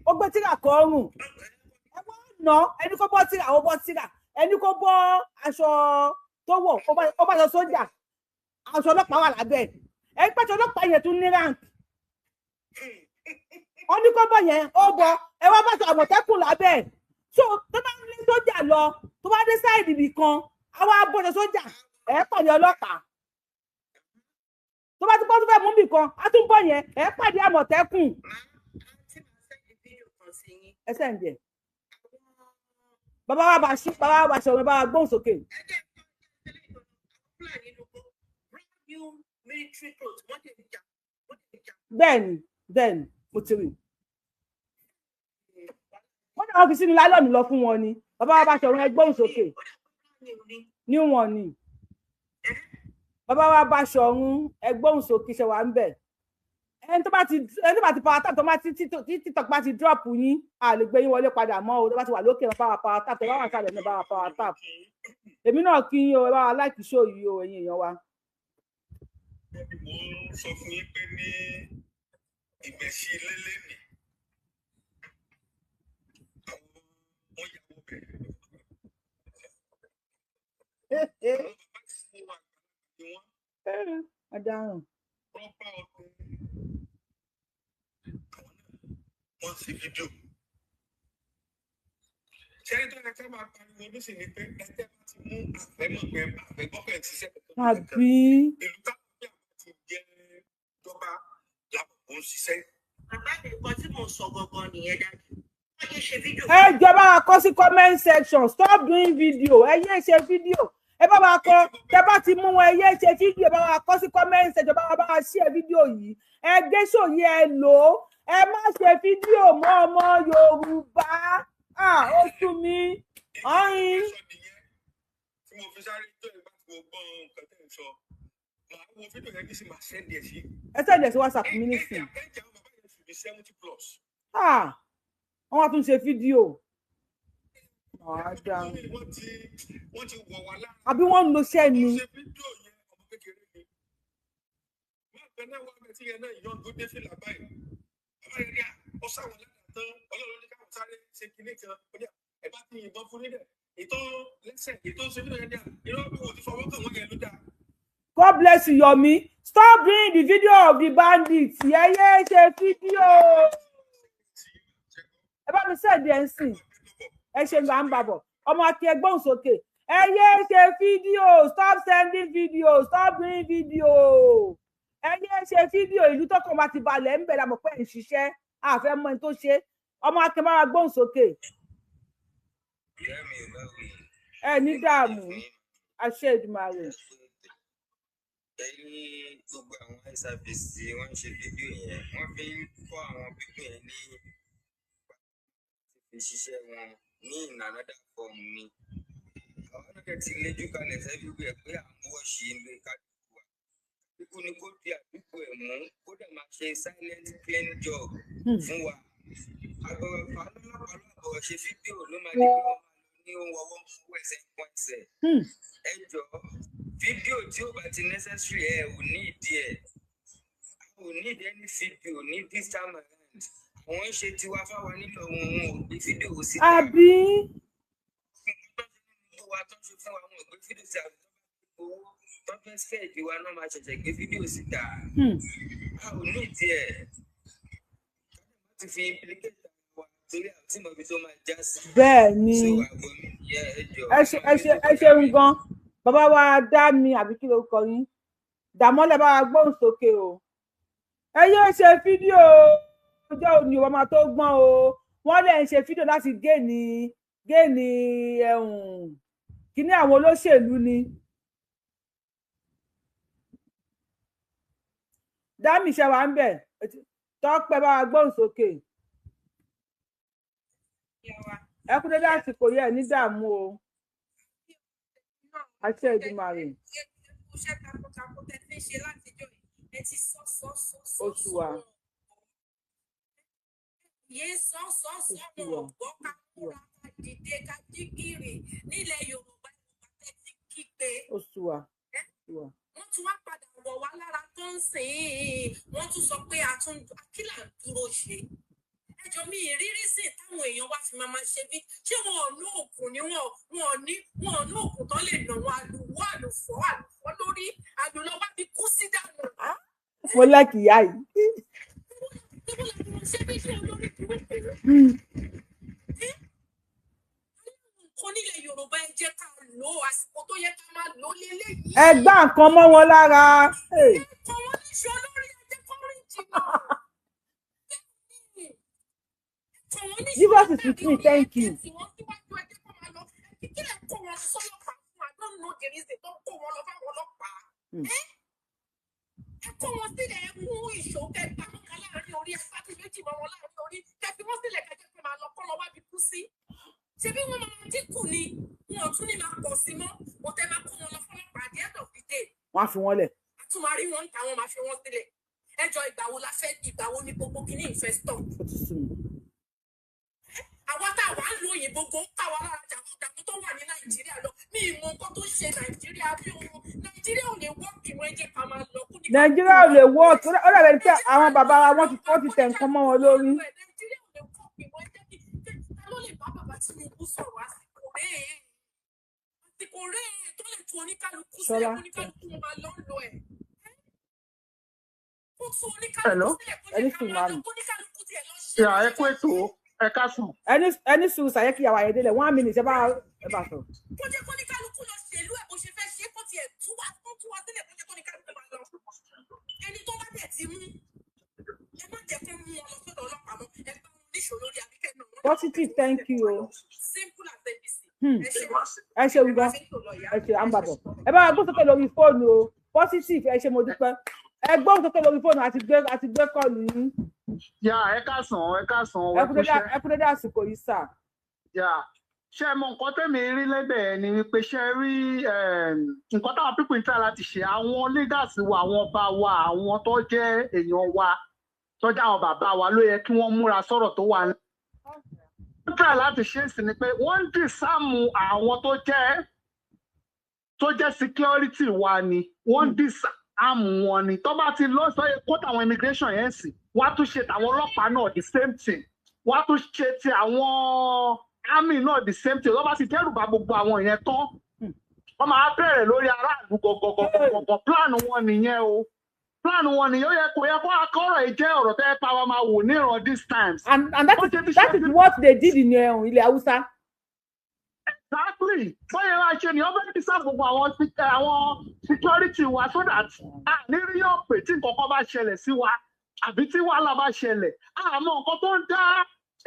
ó gbé tíra kọ́ rùn. Ẹ wọ́n nà, ẹni kó bọ́ tíra, ó bọ́ tíra, ẹni kó bọ́ aṣọ tó wọ̀, ó bá aṣọ sójà, aṣọ ọlọ́pàá wà lábẹ́ ẹ, pẹ́ṣọ ọlọ́pàá yẹn tún ní rank. Wọ́n ní kó bọ̀ yẹn, ó bọ̀, ẹ wá bá aṣọ Àmọ̀tẹ́kùn lábẹ́. So tó bá ń lé sójà lọ, tó bá dé sáìdì ibì kan, àwa abọ́ṣọ sójà, ẹ pàdé ọlọ́pàá. Tó bá ti pọ́ tó fẹ́ mú bì kan, á tún bọ̀ yẹn, ẹ pàdé Àmọ̀tẹ́kùn. Ẹ sẹ́ǹdì ẹ̀. Bàbá wa bá ṣí, bàbá wa bá ṣe ọ̀rọ̀, bàbá wa gbóhùn sókè. Bẹ́ẹ̀ni, bẹ́ẹ̀ni, mo ti rí. Wọ́n náà fi sínú láìlọ́ọ̀nù lọ fún wọn ni. Bàbá wa bá ṣọ̀run, ẹ gbóhùn sókè. Níwọ̀n ni. Bàbá wa bá ṣọ̀run, ẹ gbóhùn sókè, ṣe wà ń bẹ̀. Ẹni tó bá ti power tap, tó bá ti TikTok bá ti drop yín, a lè gbé yín wọlé padà mọ́ o. Tó bá ti wà lókè, bá wa power tap, tó bá wà sálẹ̀ náà, bá wa power tap. Èmi náà kí yín o, ẹ bá wa like show yìí o, ẹ̀yin èèyàn wa. Mo ń sọ fún yín pé ní ìgbẹ̀sí lélẹ́nì, àwọn wọ́n yà wọ́ bẹ̀. Àwọn bàbá tí wọ́n wà ní wọ́n. Ọ̀daràn. Rọ́pá ọdún. Àwọn náà wọ́n ṣe fídíò. Ṣẹ́ni tó yẹ ká máa pariwo nísìnyí pé ẹgbẹ́ bá ti mú àfẹ́mọ̀ pé àfẹ́gbọ́pẹ̀ ti ṣiṣẹ́ kankan. Àbí. Ìlú táwọn bí àwọn ti jẹ́ ìjọba làwọn kò ń ṣiṣẹ́. Bàbá mi, nǹkan tí mò ń sọ gangan nìyẹn dájú. Wọ́n yé ṣe fídíò. Ẹ jọ̀ọ́, bá wa kọ sí comment section, stop doing video. Ẹ yé ṣe fídíò. Ẹ bá wa kọ, tẹ bá ti mú wọn, ẹ yé ṣe fídíò. Ẹ bá wa kọ sí comment section, bá wa share fídíò yìí. Ẹ gbé sòyí, ẹ lò ó. Ẹ má ṣe fídíò mọ́, ọmọ Yorùbá. Ó sú mi. Ọyìn. Tí mo fi sáré tó ìgbà tí mo gbọ́ nǹkan tẹ́ ń sọ, màá wo fídíò yẹn kí sì máa send ẹ̀ sí. Ẹ send ẹ̀ sí WhatsApp mi nísìnyí. Ẹ̀jẹ̀ àwọn bàbá yẹn should be 70+. Wọ́n wá tún ṣe fídíò. Wọ́n ti wọ̀ wá lára. Àbí wọ́n ń lo iṣẹ́ ni. Wọ́n ṣe fídíò yẹn, ọmọ kékeré ni. Máa bẹ náà wá bẹ tí yẹn náà yọ̀ tó dé fìlà báyìí. Bàbá yẹn ní à, ó sáwọn ládàá tán, Ọlọ́run ní káwọn sáré ṣe kinní kan. Ó ní à, ẹ bá ti yìnbọn fún nílẹ̀. Ètò lẹ́sẹ̀, ètò ṣe fídíò yẹn ní à, irọ́ bí wọ́n ti fọwọ́ kàn wọ́n yẹn ló dáa. God bless you, Yomi. Stop doing the video of the bandits. Ẹ yé ṣe fídíò. Ẹ bá mi sẹ́ẹ̀dì ẹ̀ ń sìn. Ẹ ṣe gbà ń bàbọ̀. Ọmọ Akin, ẹ gbóhùn sókè. Ẹ yé ṣe fídíò. Stop sending video. Stop doing video. Ẹ yé ṣe fídíò. Ìlú tọkàn bá ti balẹ̀ ń bẹ̀rẹ̀ àmọ̀ pé ẹ̀ ń ṣiṣẹ́. A fẹ́ mọ ẹni tó ṣe. Ọmọ Akin, bá wa gbóhùn sókè. Ẹ ní dààmú. Àṣẹ Èdùmàrè. Ní gbogbo àwọn eye service tí wọ́n ń ṣe fídíò yẹn, wọ́n fi ń kọ́ àwọn people yẹn ní fi ṣiṣẹ́ wọn ní in another form ni. Àwọn náà dẹ̀ ti léjú kalẹ̀ everywhere pé à ń wọ́ọ̀ṣì ilé kálukú wa. Kíkú ni kó di àdúgbò ẹ̀ mú, kó dẹ̀ máa ṣe silent clean job fún wa. Àbọ̀rọ̀ ọlọ́pàá lọ́bọ̀rọ̀ ṣe fídíò ló máa di pé wọ́n máa lọ ní ohun ọwọ́ ń fún ẹsẹ̀ ń pọ́n ẹsẹ̀. Ẹ jọ̀ọ́, fídíò tí ó bá ti necessary, ẹ ò ní ìdí ẹ̀, a ò ní ìdí any fídíò ní this time around. Àwọn ń ṣe tiwa fáwa nílò wọn, wọn ò gbé fídíò síta. Àbí. Gbogbo wa tó ń ṣe fún wa, wọn ò gbé fídíò síta. Owó tó fẹ́ fẹ́ẹ̀dì wa náà máa ṣẹ̀ṣẹ̀ gbé fídíò síta. A ò ní ìdí ẹ̀ láti fi implicate ara wa torí àti mọ̀ ibi tó máa já sí. Bẹ́ẹ̀ ni. So àbọ̀ mi nìyẹn, ẹ jọ̀ọ́. Ẹ ṣe, ẹ ṣe, ẹ ṣeun gan. Bàbá wa dá mi, àbí kí ló kọ yín? Dàmọ́lẹ̀, bá wa gbóhùn sókè o. Ẹ yéé ṣe fídíò. Ọjọ́ òní ọmọ tó gbọ́n o. Wọ́n lè ń ṣe fídíò láti gain ẹ̀hún kíní àwọn olóṣèlú ni. Dámì, ṣe wà ń bẹ̀? Tọ́pẹ́, bá wa gbóhùn sókè. Ẹ kú dédé àsìkò yẹ, ní dààmú o. Àṣẹ Èdùmàrè. Iṣẹ́ takuntakun tẹ fi ń ṣe látijọ́ yìí, ẹ ti sọ sọ sọ sọ. Oṣù wa. Yé sọ sọ sọ. Oṣù wa. Wọn gbọ́ ká múra ká Dìde, ká jí gìrì nílẹ̀ Yorùbá. Yorùbá tẹ́ ti kígbe. Ó sú wa, sú wa. Wọ́n tún wá padà wọ̀ wá lára tó ń sìn ín. Wọ́n tún sọ pé a tún kí là ń dúró ṣe. Ẹjọ́ mi, ìrírí sí táwọn èèyàn wá fi máa ṣe bí ṣé wọn ò ní oògùn ni, wọn ò ní oògùn tó lè nà wọn àlùwọ́ àlùfọ́ àlùfọ́ lórí àlùlọ́wọ́ bí kú sí dànù. Mo like ìyá yìí. Ṣé bí ṣé olórí burúkú nǹkan nílẹ̀ Yorùbá? Ẹ jẹ́ ká lò ó, àsìkò tó yẹ ká máa lò ó léléyìí. Ẹ gbá nǹkan mọ́ wọn lára. Kọ́ wọn níṣó lórí, ẹ jẹ́ kó rìn jìnnà. Kọ́ wọn níṣó. Jesus is with me, thank you. Tí wọ́n síwájú, ẹ jẹ́ kó máa lọ. Kí lẹ̀ kó wọn sọ́lọ́pàá fún? I don't know the reason tó ń kó wọn lọ fáwọn ọlọ́pàá. Ẹ kó wọn sílẹ̀, ẹ mú ìṣó, kẹ gbá wọn kan láàrin orí, ẹ pàtó méjì mọ́ wọn láàrin orí, kẹ fi wọn sílẹ̀, kẹ jẹ́ kó máa lọ, kó lọ wábi kú sí. Ṣebí wọn máa dínkù ni, wọn ò tún ní máa pọ̀ sí mọ́. Kò tẹ́ máa kó wọn lọ fọlọ́pàá, at the end of the day, Wọ́n á fi wọ́n lẹ̀. a tún máa rí wọn ń ta, wọn máa fi wọn sílẹ̀. Ẹjọ́, ìgbà wo la fẹ́, ìgbà wo ni gbogbo kìíní ìfẹ́ stop? Ó ti sú mi. Àwa tá a wà ń lo òyìnbó gan káwa lára jàkújàkú tó wà ní Nàìjíríà lọ. Mi ì mọ nǹkan tó ń ṣe Nàìjíríà bí òun. Nàìjíríà ò lè wọ́ọ̀kì wọn, ẹ jẹ́ ká máa lọ kó ní. Nàìjíríà ò lè work. Ó dàbẹ̀ ni pé àwọn bàbá wa, wọ́n ti tẹ̀ nǹkan mọ́ wọn lórí. Nàìjíríà ò lè wọ́ọ̀kì wọn. Ẹ jẹ́ kí ta ló lè bá bàbá Tinubu sọ̀rọ̀? Àsìkò rèé, àsìkò rèé tó lè tu oníkálukú sílẹ̀. Ṣọlá. Oníkálukú wọn máa lọ ń lọ ẹ̀ kó tu Hello? oníkálukú sílẹ̀, kó Ẹni jẹ́ ká sùn máa lọ, màmí. kó oníkálukú tiẹ̀ lọ ṣe. Yà, ẹ kú ètò, ẹ káàsán. Ẹni sùn sàyẹ́ kí ìyàwó ayédèlẹ̀ one minute, ẹ bá sọ̀rọ̀. Kó jẹ́ kóníkálukú lọ ṣèlú ẹ̀ bó ṣe fẹ́ ṣe, kó tiẹ̀ tú wá, kó tú wá sílẹ̀, kó jẹ́ kóníkálukú máa lọ. Ẹni tó bá dẹ̀ ti mú, ẹ má jẹ́ kó mú wọn lọ sọ́dọ̀ ọlọ́pàá mọ́. Ẹ bá wọn níṣó lórí àbíkẹ́ náà wọ́n. Positive, thank you o. Simple as ABC. Hmm. Ẹ ṣe. Ẹ ṣe gan, ẹ ṣe, à ń bàbọ̀. Ẹ bá wa gbóhùn sókè lórí fóònù o. Positive, ẹ ṣe, mo dúpẹ́. Ẹ gbóhùn sókè lórí fóònù, àti gbé call yín. Yà, ẹ káàsán, ẹ káàsán, Ẹ ẹ kú kú dédé. iṣẹ́. Ẹ kú dédé àsìkò yìí sà. Yà, ṣé ẹ mọ nǹkan tẹ́mi rí lẹ́bẹ̀ẹ́ ni wípé, ṣé ẹ rí nǹkan táwọn people ń try láti ṣe, àwọn leaders wa, àwọn ọba wa, àwọn tó jẹ́ èèyàn wa, tó jẹ́ àwọn bàbá wa, ló yẹ kí wọ́n múra sọ̀rọ̀ tó wà ní. Wọ́n try láti ṣe é sí ni pé wọ́n ń disarm àwọn tó jẹ́ security wa ni, wọ́n ń disarm wọn ni. Tó bá ti lọ sọ kó tàwọn immigration yẹn sì, wọ́n á tún ṣe tàwọn ọlọ́pàá náà the same thing, wọ́n á tún ṣe ti àwọn army náà the same thing. Tó bá ti dẹ́rù bà gbogbo àwọn yẹn tán, wọ́n máa bẹ̀rẹ̀ lórí aráàlú gọ̀gọ̀gọ̀gọ̀gọ̀. Plan wọn nìyẹn o, plan wọn nìyẹn. Ó yẹ kó yẹ kó akọ́rọ̀ yìí jẹ́ ọ̀rọ̀ tẹ́ pa wa máa wò níran these times. And that is what they did in ilẹ̀ Haúsá. Exactly, bóyá wá ṣe ni wọ́n fẹ́ẹ́ disarm gbogbo àwọn security wa so that a ní rí ọ̀pẹ tí nǹkan kan bá ṣẹlẹ̀ sí wa àbí tí wàhálà bá ṣẹlẹ̀. Àmọ́ nǹkan tó ń dá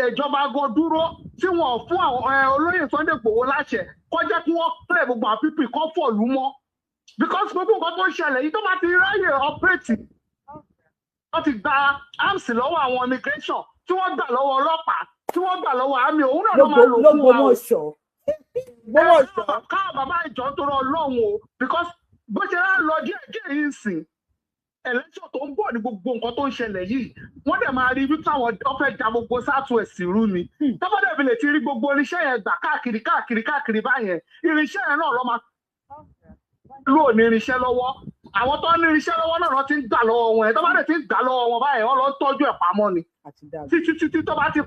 ìjọba gan dúró tí wọ́n fún àwọn olóyè Sunday Igboho láṣẹ kọjá kí wọ́n clear gbogbo àwọn people kan fọ̀lú mọ́, because gbogbo nǹkan tó ń ṣẹlẹ̀ yìí, tó bá ti ráyè operate, wọ́n ti gba arms lọ́wọ́ àwọn immigration, tí wọ́n gbà lọ́wọ́ ọlọ́pàá, tí wọ́n gbà lọ́wọ́ army, òun náà ló máa lò fún wa o. LÓgbómọ̀ṣọ́, Ògbómọ̀ṣọ́. Káwọn bàbá ìjọ ń torọ Ọlọ́run o, because bó ṣe rá lọ díẹ̀ díẹ̀ yìí sìn, election tó ń bọ̀ ní gbogbo nǹkan tó ń ṣẹlẹ̀ yìí, wọ́n dẹ̀ máa rí wípé àwọn wọ́n fẹ́ da gbogbo South West rú ni. Tọ́pọ̀ dẹ̀ fi lè ti rí gbogbo irinṣẹ́ yẹn gbà káàkiri káàkiri káàkiri báyẹn, irinṣẹ́ yẹn náà lọ́ máa lò ní irinṣẹ́ lọ́wọ́. Àwọn tó ní irinṣẹ́ lọ́wọ́ náà lọ́ ti ń gbà lọ́wọ́ wọn yẹn. Tó bá dẹ̀ ti ń gbà lọ́wọ́ wọn báyẹn, wọ́n lọ ń tọ́jú ẹ̀ pamọ́ ni títí títí tó bá ti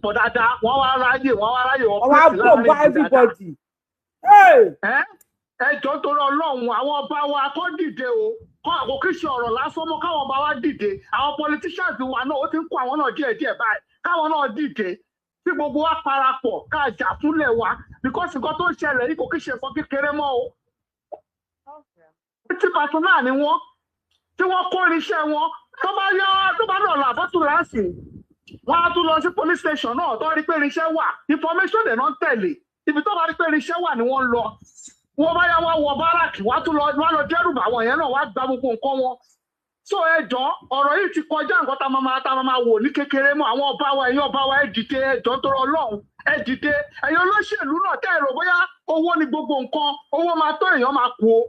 pọ̀ dáadáa, wọ́n wá ráyè Wọ́n wá operate bò bá láàrin ìlú dáadáa. everybody. Ẹ ẹ jọ̀ọ́, nítorí Ọlọ́run, àwọn ọba wa kó dìde o. Kó kò kí ṣe ọ̀rọ̀ lásán mọ́, káwọn ọba wa dìde. Àwọn politicians wa náà, ó ti ń kó àwọn náà díẹ̀ díẹ̀ báyìí, káwọn náà dìde, tí gbogbo wa parapọ̀ ká jà fúnlẹ̀ wa, because nǹkan tó ń ṣẹlẹ̀ yìí kò kí ṣe nǹkan kékeré mọ́ o. Tí personnel ni wọ́n tí wọ́n kó irinṣẹ́ wọn, tó bá yá, tó bá dọ̀là àbọ̀tún láǹsì, wọ́n á tún lọ sí police station náà tó rí pé irinṣẹ́ wà. Information dẹ̀ náà ń tẹ̀lé ibi tó bá rí pé irinṣẹ́ wà ni wọ́n ń lọ. Wọ́n bá yá, wá wọ barrack, wá tún lọ, wá lọ dẹ́rù bà wọ́n yẹn náà, wá gba gbogbo nǹkan wọn. So ẹ jọ, ọ̀rọ̀ yìí ti kọjá nǹkan tá a máa wò ní kékeré mọ́. Àwọn ọba wa, ẹ̀yin ọba wa, ẹ dìde. Ẹ jọ̀ọ́, nítorí Ọlọ́run, ẹ dìde. Ẹ̀yin olóṣèlú náà, tẹ́ ẹ rò bóyá owó ni gbogbo nǹkan, owó máa tó, èèyàn máa kú o.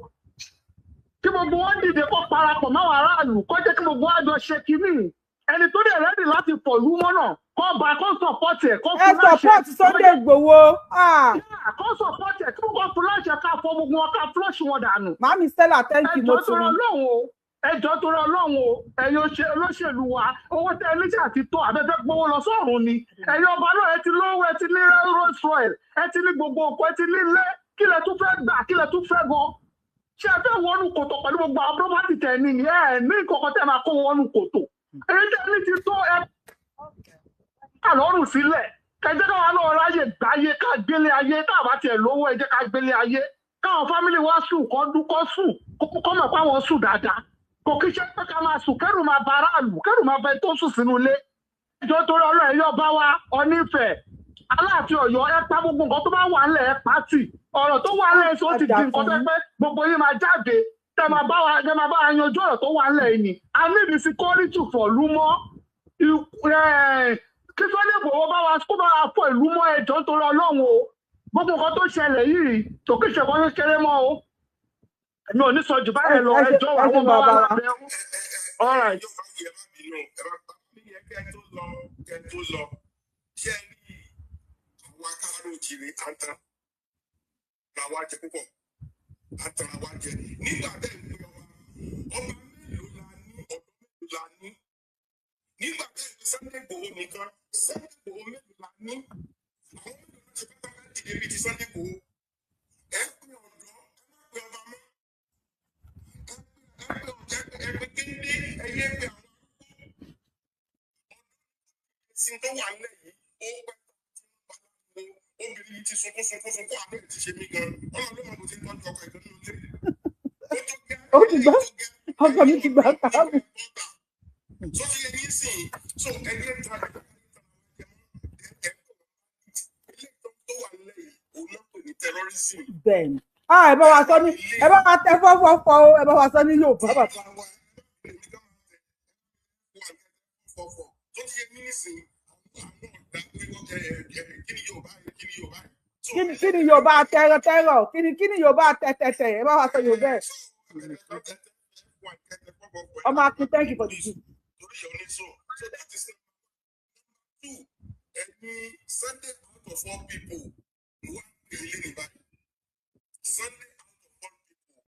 Kí gbogbo wọn dìde, kó parapọ̀ máwọn aráàlú, kó jẹ́ kí gbogbo wọn jọ ṣe kínní. Ẹni tó dẹ̀ ready láti fọ̀lú mọ́ náà, kọ́ bá kọ́ support ẹ̀, kọ́ Ẹ fún láṣẹ. support Sunday Igboho. Ah. Kọ́ support ẹ̀, kí wọ́n fún láṣẹ, ká fọ gbogbo wọn, ká flush wọn dànù. Màámi Stella, thank you, mo Ẹjọ́ ti tó rí. rọ lọ́hùn o, ẹjọ́ tó rọ lọ́hùn o. Ẹ̀yin olóṣèlú wa, owó tẹ ẹlẹ́sẹ̀ àti tó àbẹ́fẹ́ gbowó lọ sọ́run ni. Ẹ̀yin ọba náà, ẹ ti lówó, ẹ ti ní Rolls Royce, ẹ ti ní gbogbo nǹkan, ẹ ti ní ilé. Kí lẹ tún fẹ́ gbà? Kí lẹ tún fẹ́ gan? Ṣé ẹ fẹ́ wọnú kòtò pẹ̀lú gbogbo àwọn property tẹ̀ ní ni? Ẹ ní kọ̀ọ̀kan tẹ̀ máa kó wọnú kòtò. Èyí tẹ̀ ní ti tó, ẹ kà lọ́rùn sílẹ̀. Ẹ jẹ́ káwa náà ráyè gbáyé, ká gbélé ayé. Tá a bá tiẹ̀ lówó, ẹ jẹ́ ká gbélé ayé, káwọn family wa sùn, kọ́ dún, kọ́ sùn, kọ́ mọ̀ pé àwọn sùn dáadáa. Kò kí ṣe pé ká máa sùn kẹ́rù máa ba aráàlú, kẹ́rù máa bẹ tó sùn sínú ilé. Ẹjọ́ torí Ọlọ́run, ẹ̀yọ́ bá wa Ọnífẹ̀, Aláàfin Ọ̀yọ́, ẹ pa gbogbo nǹkan tó bá wà ńlẹ̀, ẹ pa tì. Ọ̀rọ̀ tó wà ńlẹ̀ ṣó ti di nǹkan tó pé gbogbo yín máa jáde, tẹ máa bá wa yanjú ọ̀rọ̀ tó wà ńlẹ̀ yìí ni. A ní ìdí security fọ̀lú mọ́. Kí Sunday Igboho bá wa, kó bá wa fọ ìlú mọ́. Ẹjọ́ nítorí Ọlọ́run o, gbogbo nǹkan tó ṣẹlẹ̀ yìí tó kí ṣe kan kékeré mọ́ o. Èmi ò ní sọ jù báyẹn lọ. Ẹ ṣe Ẹjọ́ ẹ ṣe àwọn bá wa bàbá wa. lábẹ́ o. All right. Kẹ́ tó lọ, ṣé ẹ rí àwọn akáàrò òjìrì, àǹtara wa jẹ púpọ̀, àǹtara wa jẹ nígbà tẹ́ ń pe ọba. Ọba mélòó la ní? Ọ̀dọ́ mélòó la ní nígbà tẹ́ ń pe Sunday Igboho nìkan? Sunday Igboho mélòó la ní? Àwọn mélòó la ṣe fẹ́ fẹ́ dìde bíi ti Sunday Igboho? Ẹ pe ọ̀dọ́, ẹ má pe ọba mọ́. Ẹ pe ọ̀jẹ̀, ẹ pe kéde, ẹ yé pe àwọn ẹ̀sìn tó wà nílẹ̀ yìí. Ó pẹ́ obìnrin yìí ti sunkún sunkún sunkún, àbẹ́ ti ṣe mí gan. Ọlọ́run ló mọ̀ bó ti ń tọ́jú ọkọ ìdùnnú ilé. Ó ti gbọ́, ọkọ mi ti gbà káàbù. Tó ti yẹ yín sìn, so ẹgbẹ́ ta tó wà nílẹ̀ yìí, òun náà pè ní terrorism. Bẹ́ẹ̀ ni. Ah, ẹ bá wa sọ ní, ẹ bá wa tẹ fọ́fọ́fọ́ o, ẹ bá wa sọ ní Yorùbá, bàbá. Fọ̀fọ̀ tó ti yẹ yín nísìn, àwọn ọ̀dà pé wọ́n kí ni Yorùbá yìí, kí ni Yorùbá yìí. Kí ni Yorùbá tẹrọ tẹrọ? Kí ni Yorùbá tẹtẹtẹ? Ẹ bá wa sọ Yorùbá ẹ. Ọmọ Akin, thank you for the gift. Torí yẹn oníṣó, so that is number two. Ẹni Sunday out of all people ló wá pè é lé ní báyìí. Sunday out of all people,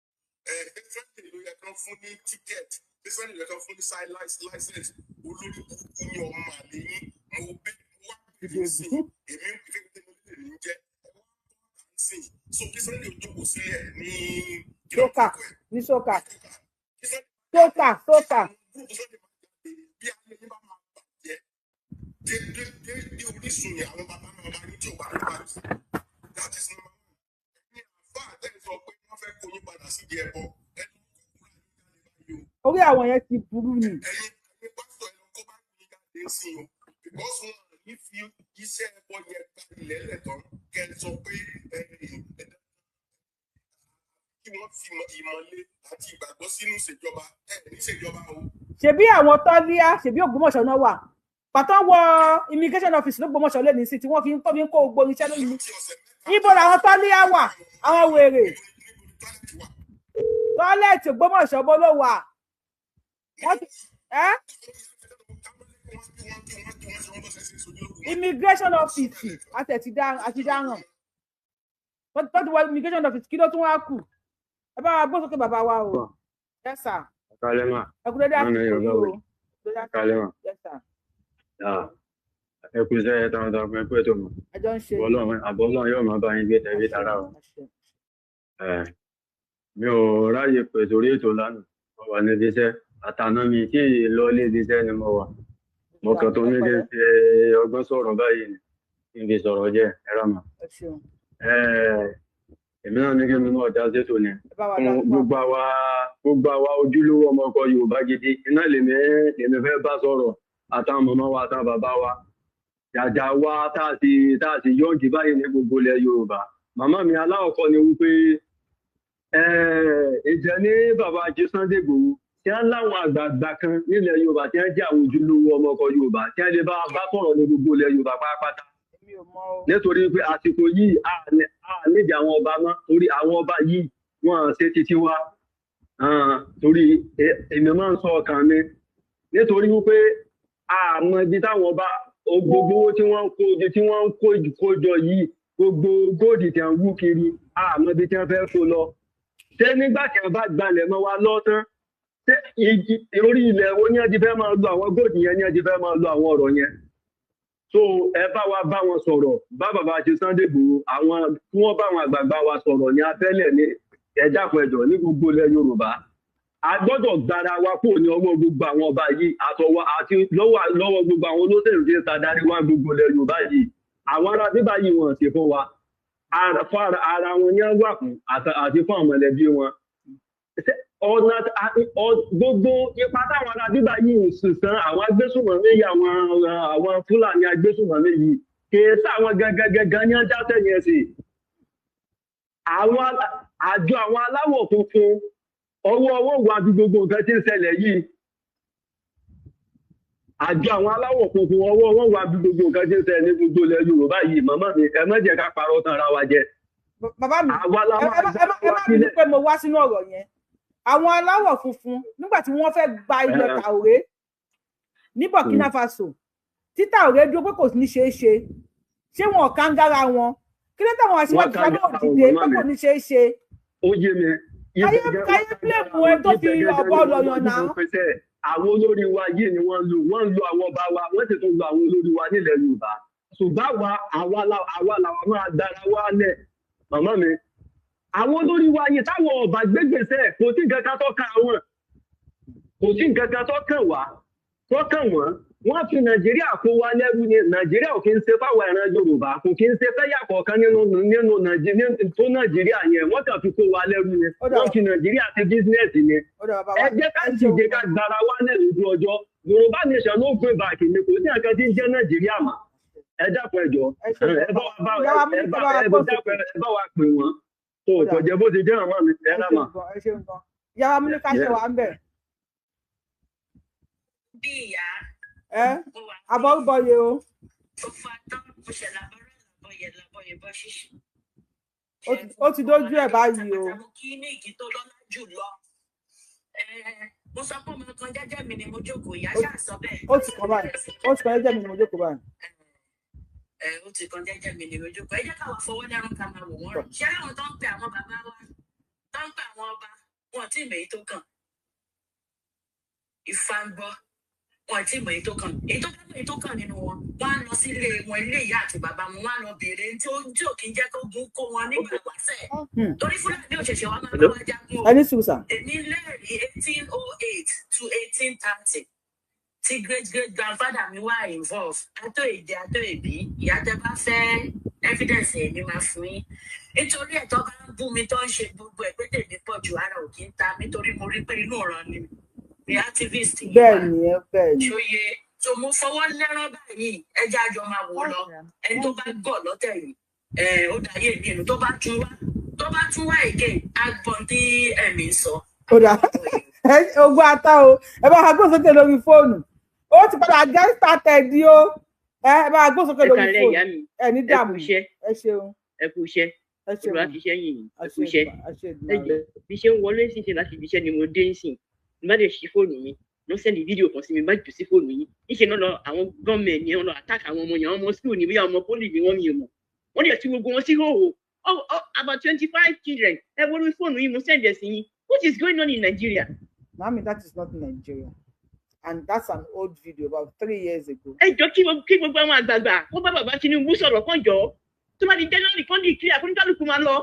ẹ ẹ Sunday ló yẹ kán fún ní ticket, ṣé Sunday ló yẹ kán fún ní license? Olórí burúkú ní ọmọ àlè yín. Mo bẹ mo wá pè é sí èmi ń fi tẹ́lẹ̀ lè ní jẹ́ ẹ wá sí so kí Sunday ó jókòó sílẹ̀ ní Sókà ní sókà sókà sókà. Bí ayé yín bá máa bàjẹ́ dé dé dé dé orísun yẹn, àwọn bàbá náà bá yín tí ò bá rí báyìí. That is number one. Ẹni àfa àtẹ̀ sọ pé wọ́n fẹ́ kó yín padà sídìí ẹbọ, ẹ lọ kó kúrò ní jáde báyìí o. Orí àwọn yẹn ti burú ni. Ẹ̀yin pásítọ̀, ẹ lọ kó bá yín jáde sí o, because wọn ò ní fi iṣẹ́ ẹbọ yẹn gba ilẹ̀ lẹ̀tọ́ kẹ́ ẹ sọ pé ẹ ẹ kí wọ́n fi ìmọ̀le àti ìgbàgbọ́ sínú ìṣèjọba, ẹ ní ìṣèjọba o. Ṣebí àwọn tọ́líà, ṣebí Ògbómọ̀ṣọ́ náà wà pàtó wọ immigration office l'Ógbómọ̀ṣọ́ lẹ́nu sí tí wọ́n fi ń tó fi ń kó gbogbo irinṣẹ́ lónìí. Ibo làwọn tọ́líà wà? Àwọn wèrè toilet Ògbómọ̀ṣọ́ bó ló wà? Wọ́n ti ẹ́ immigration office àti dáràn tó ti wọ immigration office. Kí ló tún wá kù? Ẹ bá wa gbó sókè, bàbá wa o. Yes sir. Kalẹ́ mà. Ẹ kú dédé Mọ́mí àsìkò Yorùbá yìí o. wò. Dédé àsìkò. Kalẹ́ mà. Yes sir. Ẹ kú iṣẹ́ takuntakun, ẹ kú ètò mọ̀. Àjọ ń ṣe. Ọlọ́run àbọ̀ Ọlọ́run yóò máa bá yín gbé tẹ̀lé tara o. Àṣẹ. Mi ò ráyè pè sórí ètò lánàá. Mo wà níbi iṣẹ́. Àtàná mi tí ì lọ ilé iṣẹ́ ni mo wà. Mo kàn tó ní kí n ṣe ọgbọ́n sọ̀rọ̀ báyìí ni. Kí n fi sọ̀rọ̀ jẹ́ ẹ rà mà. Ẹ ṣeun. Èmi náà ní kí mi náà dá sétò ni. Ẹ bá wa dá Fún sí wa. gbogbo àwa ojúlówó ọmọ ọkọ Yorùbá gidi iná lèmi fẹ́ bá sọ̀rọ̀, àtàwọn màmá wa, àtàwọn bàbá wa, jàjà wa tá a ti yọǹgì báyìí ní gbogbo ilẹ̀ Yorùbá. Màmá mi, aláwọ̀kọ́ ni wípé ìjẹ́ ní bàbá Ají Sunday Igboho tí wọ́n láwọn àgbààgbà kan nílẹ̀ Yorùbá tí wọ́n jẹ́ àwọn ojúlówó ọmọ ọkọ Yorùbá tí wọ́n lè bá sọ̀rọ̀ ní gbogbo ilẹ̀ Yorùbá pátápátá, Èmi ò mọ o. nítorí pé àsìkò yìí a nídìí àwọn ọba mọ́, torí àwọn ọba yìí wọ́n ṣe títí wa. Torí èmi máa ń sọ ọkàn mi nítorí wípé Àmọ́ ibi táwọn bá gbogbo owó tí wọ́n ń kó jọ tí wọ́n ń kó jọ yìí, gbogbo góòdì tí wọ́n ń wú kiri, àmọ́ ibi tí wọ́n fẹ́ kó lọ. Ṣé nígbà tí wọ́n bá gbalẹ̀ mọ́ wa lọ́tán, ṣé orí ilẹ̀ wo ni wọ́n ti fẹ́ máa lo àwọn góòdì yẹn, ni wọ́n ti fẹ́ máa lo àwọn ọ̀rọ̀ yẹn? So ẹ bá wa bá wọn sọ̀rọ̀, bá bàbá ṣe Sunday Igboho, àwọn tí wọ́n bá àwọn àgbààgbà wa sọ̀rọ̀ ní abẹ́lẹ̀ ní, ẹ dákun, ẹ jọ̀ọ́, ní gbogbo ilẹ̀ Yorùbá, a gbọ́dọ̀ gbára wa kúrò ní ọwọ́ gbogbo àwọn ọba yìí àtọwọ́ àti lọ́wọ́ gbogbo àwọn olóṣèlú tí ń ta darí wá gbogbo ilẹ̀ Yorùbá yìí. Àwọn ará bíbá yìí, wọ́n ṣe fún wa, fún ara wọn ní wà fún àti fún àwọn mọ̀lẹ́bí wọn. Ọ̀nà gbogbo ipa táwọn ará bíbá yìí ń sùn sàn, àwọn agbésùnmọ̀mí yìí, àwọn Fúlàní agbésùnmọ̀mí yìí, kì í sáwọn gangan gangan ní ọjà sẹ́yìn ẹ̀sìn. Àwọn àjọ àwọn aláwọ̀ funfun, ọwọ́ wa bí gbogbo nǹkan tí ń ṣẹlẹ̀ yìí. Àjọ àwọn aláwọ̀ funfun, ọwọ́ wọn wà bí gbogbo nǹkan tí ń ṣẹlẹ̀ ní gbogbo ilẹ̀ Yorùbá yìí. Màmá mi, ẹ má jẹ́ ká parọ́ tán ara wa jẹ. Bàbá mi, Àwa la ẹ máa ẹ má bínú pé mo wá sínú ọ̀rọ̀ yẹn. Àwọn aláwọ̀ funfun, nígbà tí wọ́n fẹ́ gba ilẹ̀ Traoré ní Burkina Faso, tí Traoré dúró pé kò ní ṣeé ṣe, ṣé wọn ò kángára wọn? Kí ló táwọn aṣíwájú wa náà dìde pé kò ní ṣeé ṣe? Ó yé mi. Káyé blame ẹ tó fi ọ̀bọ lọ̀yàn náà. Àwọn olórí wa yìí ni wọ́n ń lò. Wọ́n ń lo àwọn ọba wa, wọ́n sì tún lo àwọn olórí wa nílẹ̀ Yorùbá. Ṣùgbọ́n àwa làwa máa dára wa lẹ̀. Màmá mi, àwọn olórí wa yìí, táwọn ọba gbégbèsè, kò sí nǹkan kan tó kàn wọ́n, kò sí nǹkan kan tó kàn wá, tó kàn wọ́n. Wọ́n fi Nàìjíríà kó wa lẹ́rú ni. Nàìjíríà ò kí ń ṣe fáwọn ẹran Yorùbá, kò kí ń ṣe fẹ́yà kọ̀ọ̀kan nínú tó Nàìjíríà yẹn. Wọ́n kàn fi kó wa lẹ́rú ni. Wọ́n fi Nàìjíríà ṣe business ni. Ẹ jẹ́ ká dìde, ká gbára wa lẹ̀ lójú ọjọ́. Yorùbá nation ló gbé báàkì ni. Kò sí nǹkan tí ń jẹ́ Nàìjíríà mọ́. Ẹ dákun, ẹ jọ̀ọ́, ẹ bá wa bá ẹ bá wa pè wọ́n tó kò jẹ́ bó ti jẹ́. Àmọ́ mi, ẹ rà mà. Ẹ ṣeun gan. Yàrá mú ní ká ṣe wà ń bẹ̀. Bí ìyá. Ẹ àbọ̀rúbọyè o. Ó fa tán, mo ṣe làbọ̀rọ̀ làbọ̀yẹ làbọ̀yẹ bọ́ ṣíṣe. Ó ti dójú ẹ̀ báyìí o. Mo kí ní ìkí tó lọ́lá jù lọ. Mo sọ pé ọmọ kan jẹ́jẹ́ mi ni mo jókòó, ìyá ṣáà sọ bẹ́ẹ̀. Ó ti kàn báyìí, ó ti kàn. Jẹ́jẹ́ mi ni mo jókòó báyìí. Ó ti kàn, jẹ́jẹ́ mi ni mo jókòó. Ẹ jẹ́ káwa fọwọ́ lẹ́rùn, ká máa wò wọ́n rọ̀. Ṣé àwọn tó ń pe àwọn bàbá wa, tó ń pe àwọn ọba, wọn tí mèyí tó kàn. Ifá ń gbọ́, wọn tí mọ èyí tó kàn. Èyí tó bá mọ èyí tó kàn nínú wọn, wọn á lọ sí ilé wọn, ilé ìyá àti bàbá wọn, wọn á lọ béèrè tí ó tí ò kí ń jẹ́ kó gun kó wọn nígbà wáṣẹ̀, torí Fúlàní òṣèṣẹ wa máa bá wa jagun o. Ẹni sùn sà. Èmi lẹ́rìí 1808 to 1830 tí great great grandfather mi wà involve. Ató èdè, ató èbí ìyá, tẹ bá fẹ́ evidence, èmi máa fún yín. Nítorí ẹ̀ tó bá ń bú mi, tó ń ṣe gbogbo ẹ̀ pé tèmi pọ̀ ju, ara ò kí ń ta mi, torí mo rí pé inú ọ̀ràn ni ni activist yìí wà. Bẹ́ẹ̀ ni ẹ, bẹ́ẹ̀ ni. Ṣòye tó mo fọwọ́ lẹ́rán báyìí, ẹ jẹ́ àjọ máa wò lọ. Ẹni tó bá gọ̀ lọ́tẹ̀ yìí, ẹ ó dàyé mi nù. Tó bá tún wá again, á gbọ́n tí ẹ̀mí ń sọ. Ó dà, ogun ata o. Ẹ bá wa gbóhùn sókè lórí fóònù. Ó ti padà get started o. Ẹ bá wa gbóhùn sókè Ẹ lórí kàlẹ́ fóònù. ìyá mi. Ẹ ní Ẹ dààmú. kú iṣẹ́. Ẹ ṣeun. Ẹ kú iṣẹ́. Ẹ ṣeun. Olùwà fi iṣẹ́ yìí. Ẹ kú iṣẹ́. Ẹ jọ, bí ṣe ń wọlé ṣìṣe láti ibi iṣẹ́ ni mo dé nsìn, ní bá dé ṣí fóònù mi, ló send fídíò kan sí mi, bá jù sí fóònù yìí, níṣẹ́ náà lọ àwọn gọ́ọ̀mẹ̀ntì yẹn lọ attack àwọn ọmọ yẹn. Àwọn ọmọ school ni, bóyá ọmọ poly ni wọ́n, mi ò mọ̀. Wọ́n dẹ̀ tú gbogbo wọn sí hòhò. Oh, about 25 children. Ẹ wo lórí fóònù yìí, mo send ẹ̀ sí yín. What is going on in Nigeria? Mami, that is not Nigeria, and that's an old video, about 3 years ago. Ẹ jọ, kí gbogbo àwọn àgbààgbà kó bá bàbá Tinubu sọ̀rọ̀ kán jọ, tó bá di January, kán di clear, kó ní kálukú máa lọ.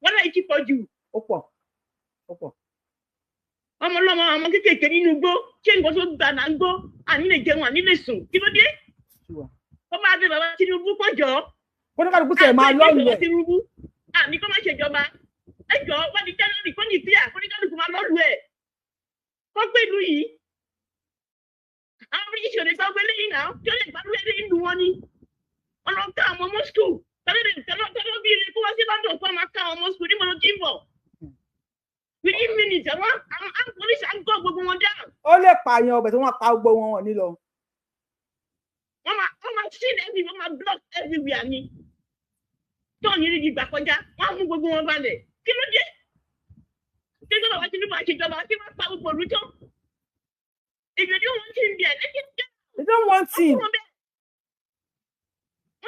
Wọ́n láì ti pọ̀ jù. Ó pọ̀, ó pọ̀. Ọmọ ọlọ́mọ, ọmọ kéékèèké nínú igbó, ṣé nǹkan tó gbà náà ń gbó? Àní lè jẹun, àní lè sùn, kí ló dé? Kó máa bẹ bàbá Tinubu kó jọ. Kó ní kálukú tiẹ̀ máa lọ́ọ̀lù ẹ̀. Tinubu àní kó má ṣèjọba. Ẹ jọ, wọ́n di January, kó ní clear, kó ní kálukú máa lọ́ọ̀lù ẹ̀, kó gbé ìlú yìí. Àwọn British ò lè gbàgbé lẹ́yìn náà, tí ó lè gbàgbé lẹ́yìn ìlú wọn ni wọn lọ ká àwọn ọmọ school tẹ́lẹ̀ tẹ́lẹ̀ tẹ́lẹ̀ bí ilé kó wá sí London, kó máa ká àwọn ọmọ school níbo ló ti ń bọ̀. Within minutes, àwọn police á gbọ́ gbogbo wọn down. Ó lè pààyàn ọbẹ̀ tí wọ́n pa gbogbo wọn, wọn nílọ. Wọ́n máa seal everywhere, wọ́n máa block everywhere ni tó ní rí gbà kọjá. Wọ́n á mú gbogbo wọn balẹ̀. Kí ló dé? Ṣé tó bàbá Tinubu àṣejọba kí wọ́n pa gbogbo ìlú tán? If you don't want him there, let him go. They don't want him. Wọ́n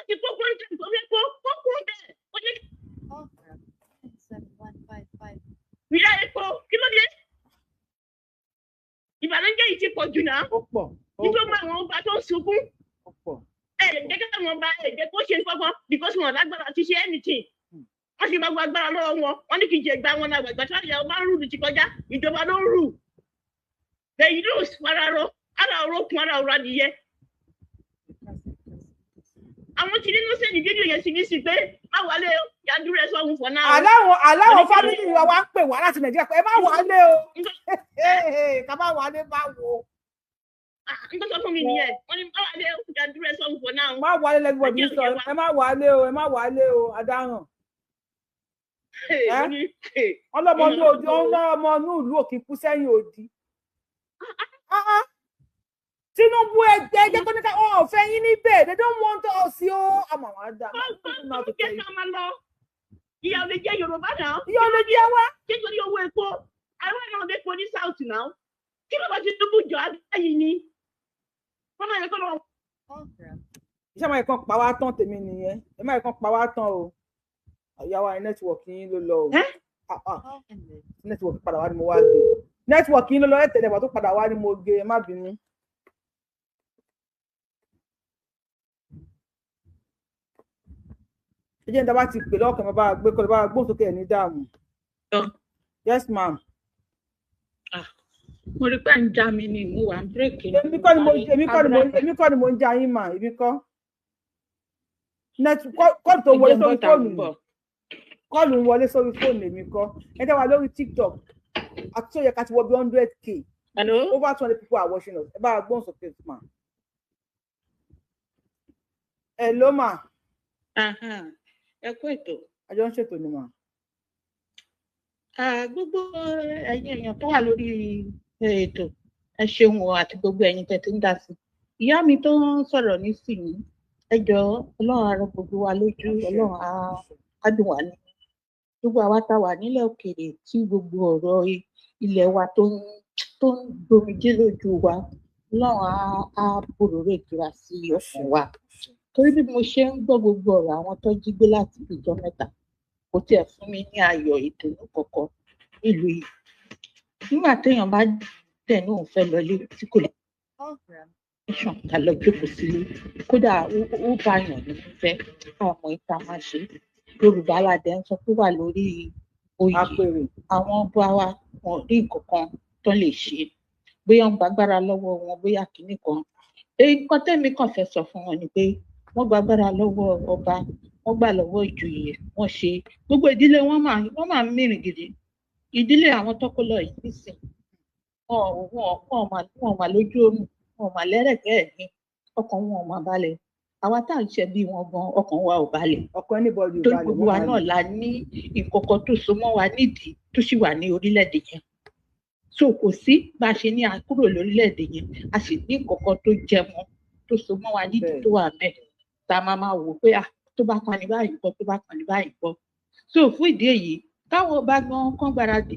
ti kó contract tó fẹ́ kó kó kúrò bẹ́ẹ̀. Wọ́n ní ìyá epo kí ló dé? Ìbànújẹ́ yìí ti pọ̀ jù náà. Ó pọ̀. Nítorí àwọn ọba tó ń sunkún. Ó pọ̀. Ẹ lè jẹ́ káwọn ọba ẹ jẹ́ kó ṣe fọ́fọ́ because wọn lágbára ti ṣe anything. Wọ́n ti máa gba agbára lọ́wọ́ wọn. Wọ́n ní kì í jẹ ìgbà wọn náà gbàgbà tí wọ́n yà ọba ń rúlu ti kọjá. Ìjọba ló ń rù. Lẹ́yìn ló fara rọ, ara ọ̀rọ̀ kun ara ọ̀rọ̀ adìyẹ. Àwọn tí nínú sẹ́ni fídíò yẹn sì ní sí pé má wálé o, yàdúrà ẹ sọ́hun for now. Aláwọn family wa wá ń pè wá láti Nàìjíríà pé ẹ má wálé o, ká má wálé bá wo. N tó sọ fún mi nìyẹn, wọ́n ní má wálé o, yàdúrà ẹ sọ́hun for now. Má wálé lẹ́gbọ̀n mi sọ, ẹ má wálé o, ẹ má wálé o, adaràn. Ọlọ́mọ inú odi, ọlọ́mọ inú ìlú òkè kú sẹ́yìn odi. Tinubu ẹgbẹ́ ẹgbẹ́ tó ní ká wọn ò fẹ́ yín níbẹ̀, they don't want us o. Àmọ́ àwọn àdá. Ìyá ò lè jẹ́ Yorùbá náà. Ìyá ò lè jẹ́ wá. Ṣé torí owó epo? Àwọn èèyàn lè po ní South náà. Kí ló bá Tinubu jọ abáyìí ni? Wọ́n máa yẹ kó lọ. Iṣẹ́ máa yẹ kán pa wá tán tèmi nìyẹn. Ẹ máa yẹ kán pa wá tán o. Àyàwó àyè nẹ́tíwọ̀kì yín ló lọ o. Nẹ́tíwọ̀kì padà wá ni mo wá gé. Nẹ́tíwọ̀kì yín ló lọ ẹ̀ tẹ̀lé ìgbà tó padà wá ni mo gé, ẹ má bínú. Ẹ jẹ́ ní ta bá ti pè lọ́kàn bàbá gbé kọ́ bàbá gbóhùn sókè ẹ̀ ní dààmú. Yes ma'am. Mo rí pé ń já mi ni mo wà ń bírèkì. Èmi kọ́ ni mo ń já yín mà, èmi kọ́. Kọ́ọ̀lù tó wọlé sórí fóònù mi. Kọ́ọ̀lù ń wọlé sórí fóònù èmi kọ́. Ẹ tẹ́ wa lórí TikTok. Àti tó yẹ ká ti wọ bí 100K. Over 200 people are watching us. Ẹ bá gbóhùn sókè mà. Hello mà. Ẹ kú ètò. Àjọ ń ṣètò ni mà. Gbogbo ẹ̀yin èèyàn tó wà lórí ètò, ẹ ṣeun o, àti gbogbo ẹ̀yin tẹ́ ti ń dá sí. Ìyá mi tó ń sọ̀rọ̀ nísìnyí, ẹ jọ̀ọ́, Ọlọ́run á rọ gbogbo wa lójú, Ọlọ́run á dùn wá ní. Gbogbo àwa tá wà nílẹ̀ òkèèrè tí gbogbo ọ̀rọ̀ ilẹ̀ wa tó ń gbomijé lójú wa, Ọlọ́run á bòròrò ìtura sí ọkàn wa. Torí bí mo ṣe ń gbọ́ gbogbo ọ̀rọ̀ àwọn tó jí gbé láti ìjọ mẹ́ta, kò tiẹ̀ fún mi ní ayọ̀ ìdùnnú kankan nílùú yìí. Nígbà téèyàn bá dẹ̀ ní òun fẹ́ lọlé tí kò lè ṣàn ká lọ jókòó sílé, kódà ó bá yàn ní fẹ́ ọmọ ìta máa ṣe. Yorùbá aládẹ ń sọ pé wà lórí oyè àwọn ọba wa, wọn ò rí nǹkan kan tó lè ṣe, bóyá ń gbàgbára lọ́wọ́ wọn, bóyá kinní kan. Nǹkan tẹ́mi kàn fẹ́ sọ fún wọn ni pé wọ́n gbàgbára lọ́wọ́ ọba, wọ́n gbà lọ́wọ́ ìjòyè, wọ́n ṣe gbogbo ìdílé wọn máa ń mìrìn gidi. Ìdílé àwọn tọkọlọ yìí nísìn wọn mà lójú oorun, wọn mà lẹ́rẹ̀kẹ́ ẹ̀gbin, ọkàn wọn ò mà balẹ̀. Àwa tá à ń ṣe bí wọn gan, ọkàn wa ò balẹ̀. Ọkàn anybody ò torí balẹ̀. Gbogbo wa náà la ní ìkọ̀kọ̀ tó so mọ́ wa nídìí tó sì wà ní orílẹ̀-èdè yẹn. So kò sí bá a ṣe ní a kúrò lórílẹ̀-èdè yẹn, a sì ní ìkọ̀kọ̀ tó jẹ mọ́ tó so mọ́ wa nídìí tó wà bẹ́ẹ̀, tá a máa máa wò pé tó bá kan ní báyìí kọ́, tó bá kan ní báyìí kọ́. So fún ìdí èyí, káwọn ọba gan kán gbáradì.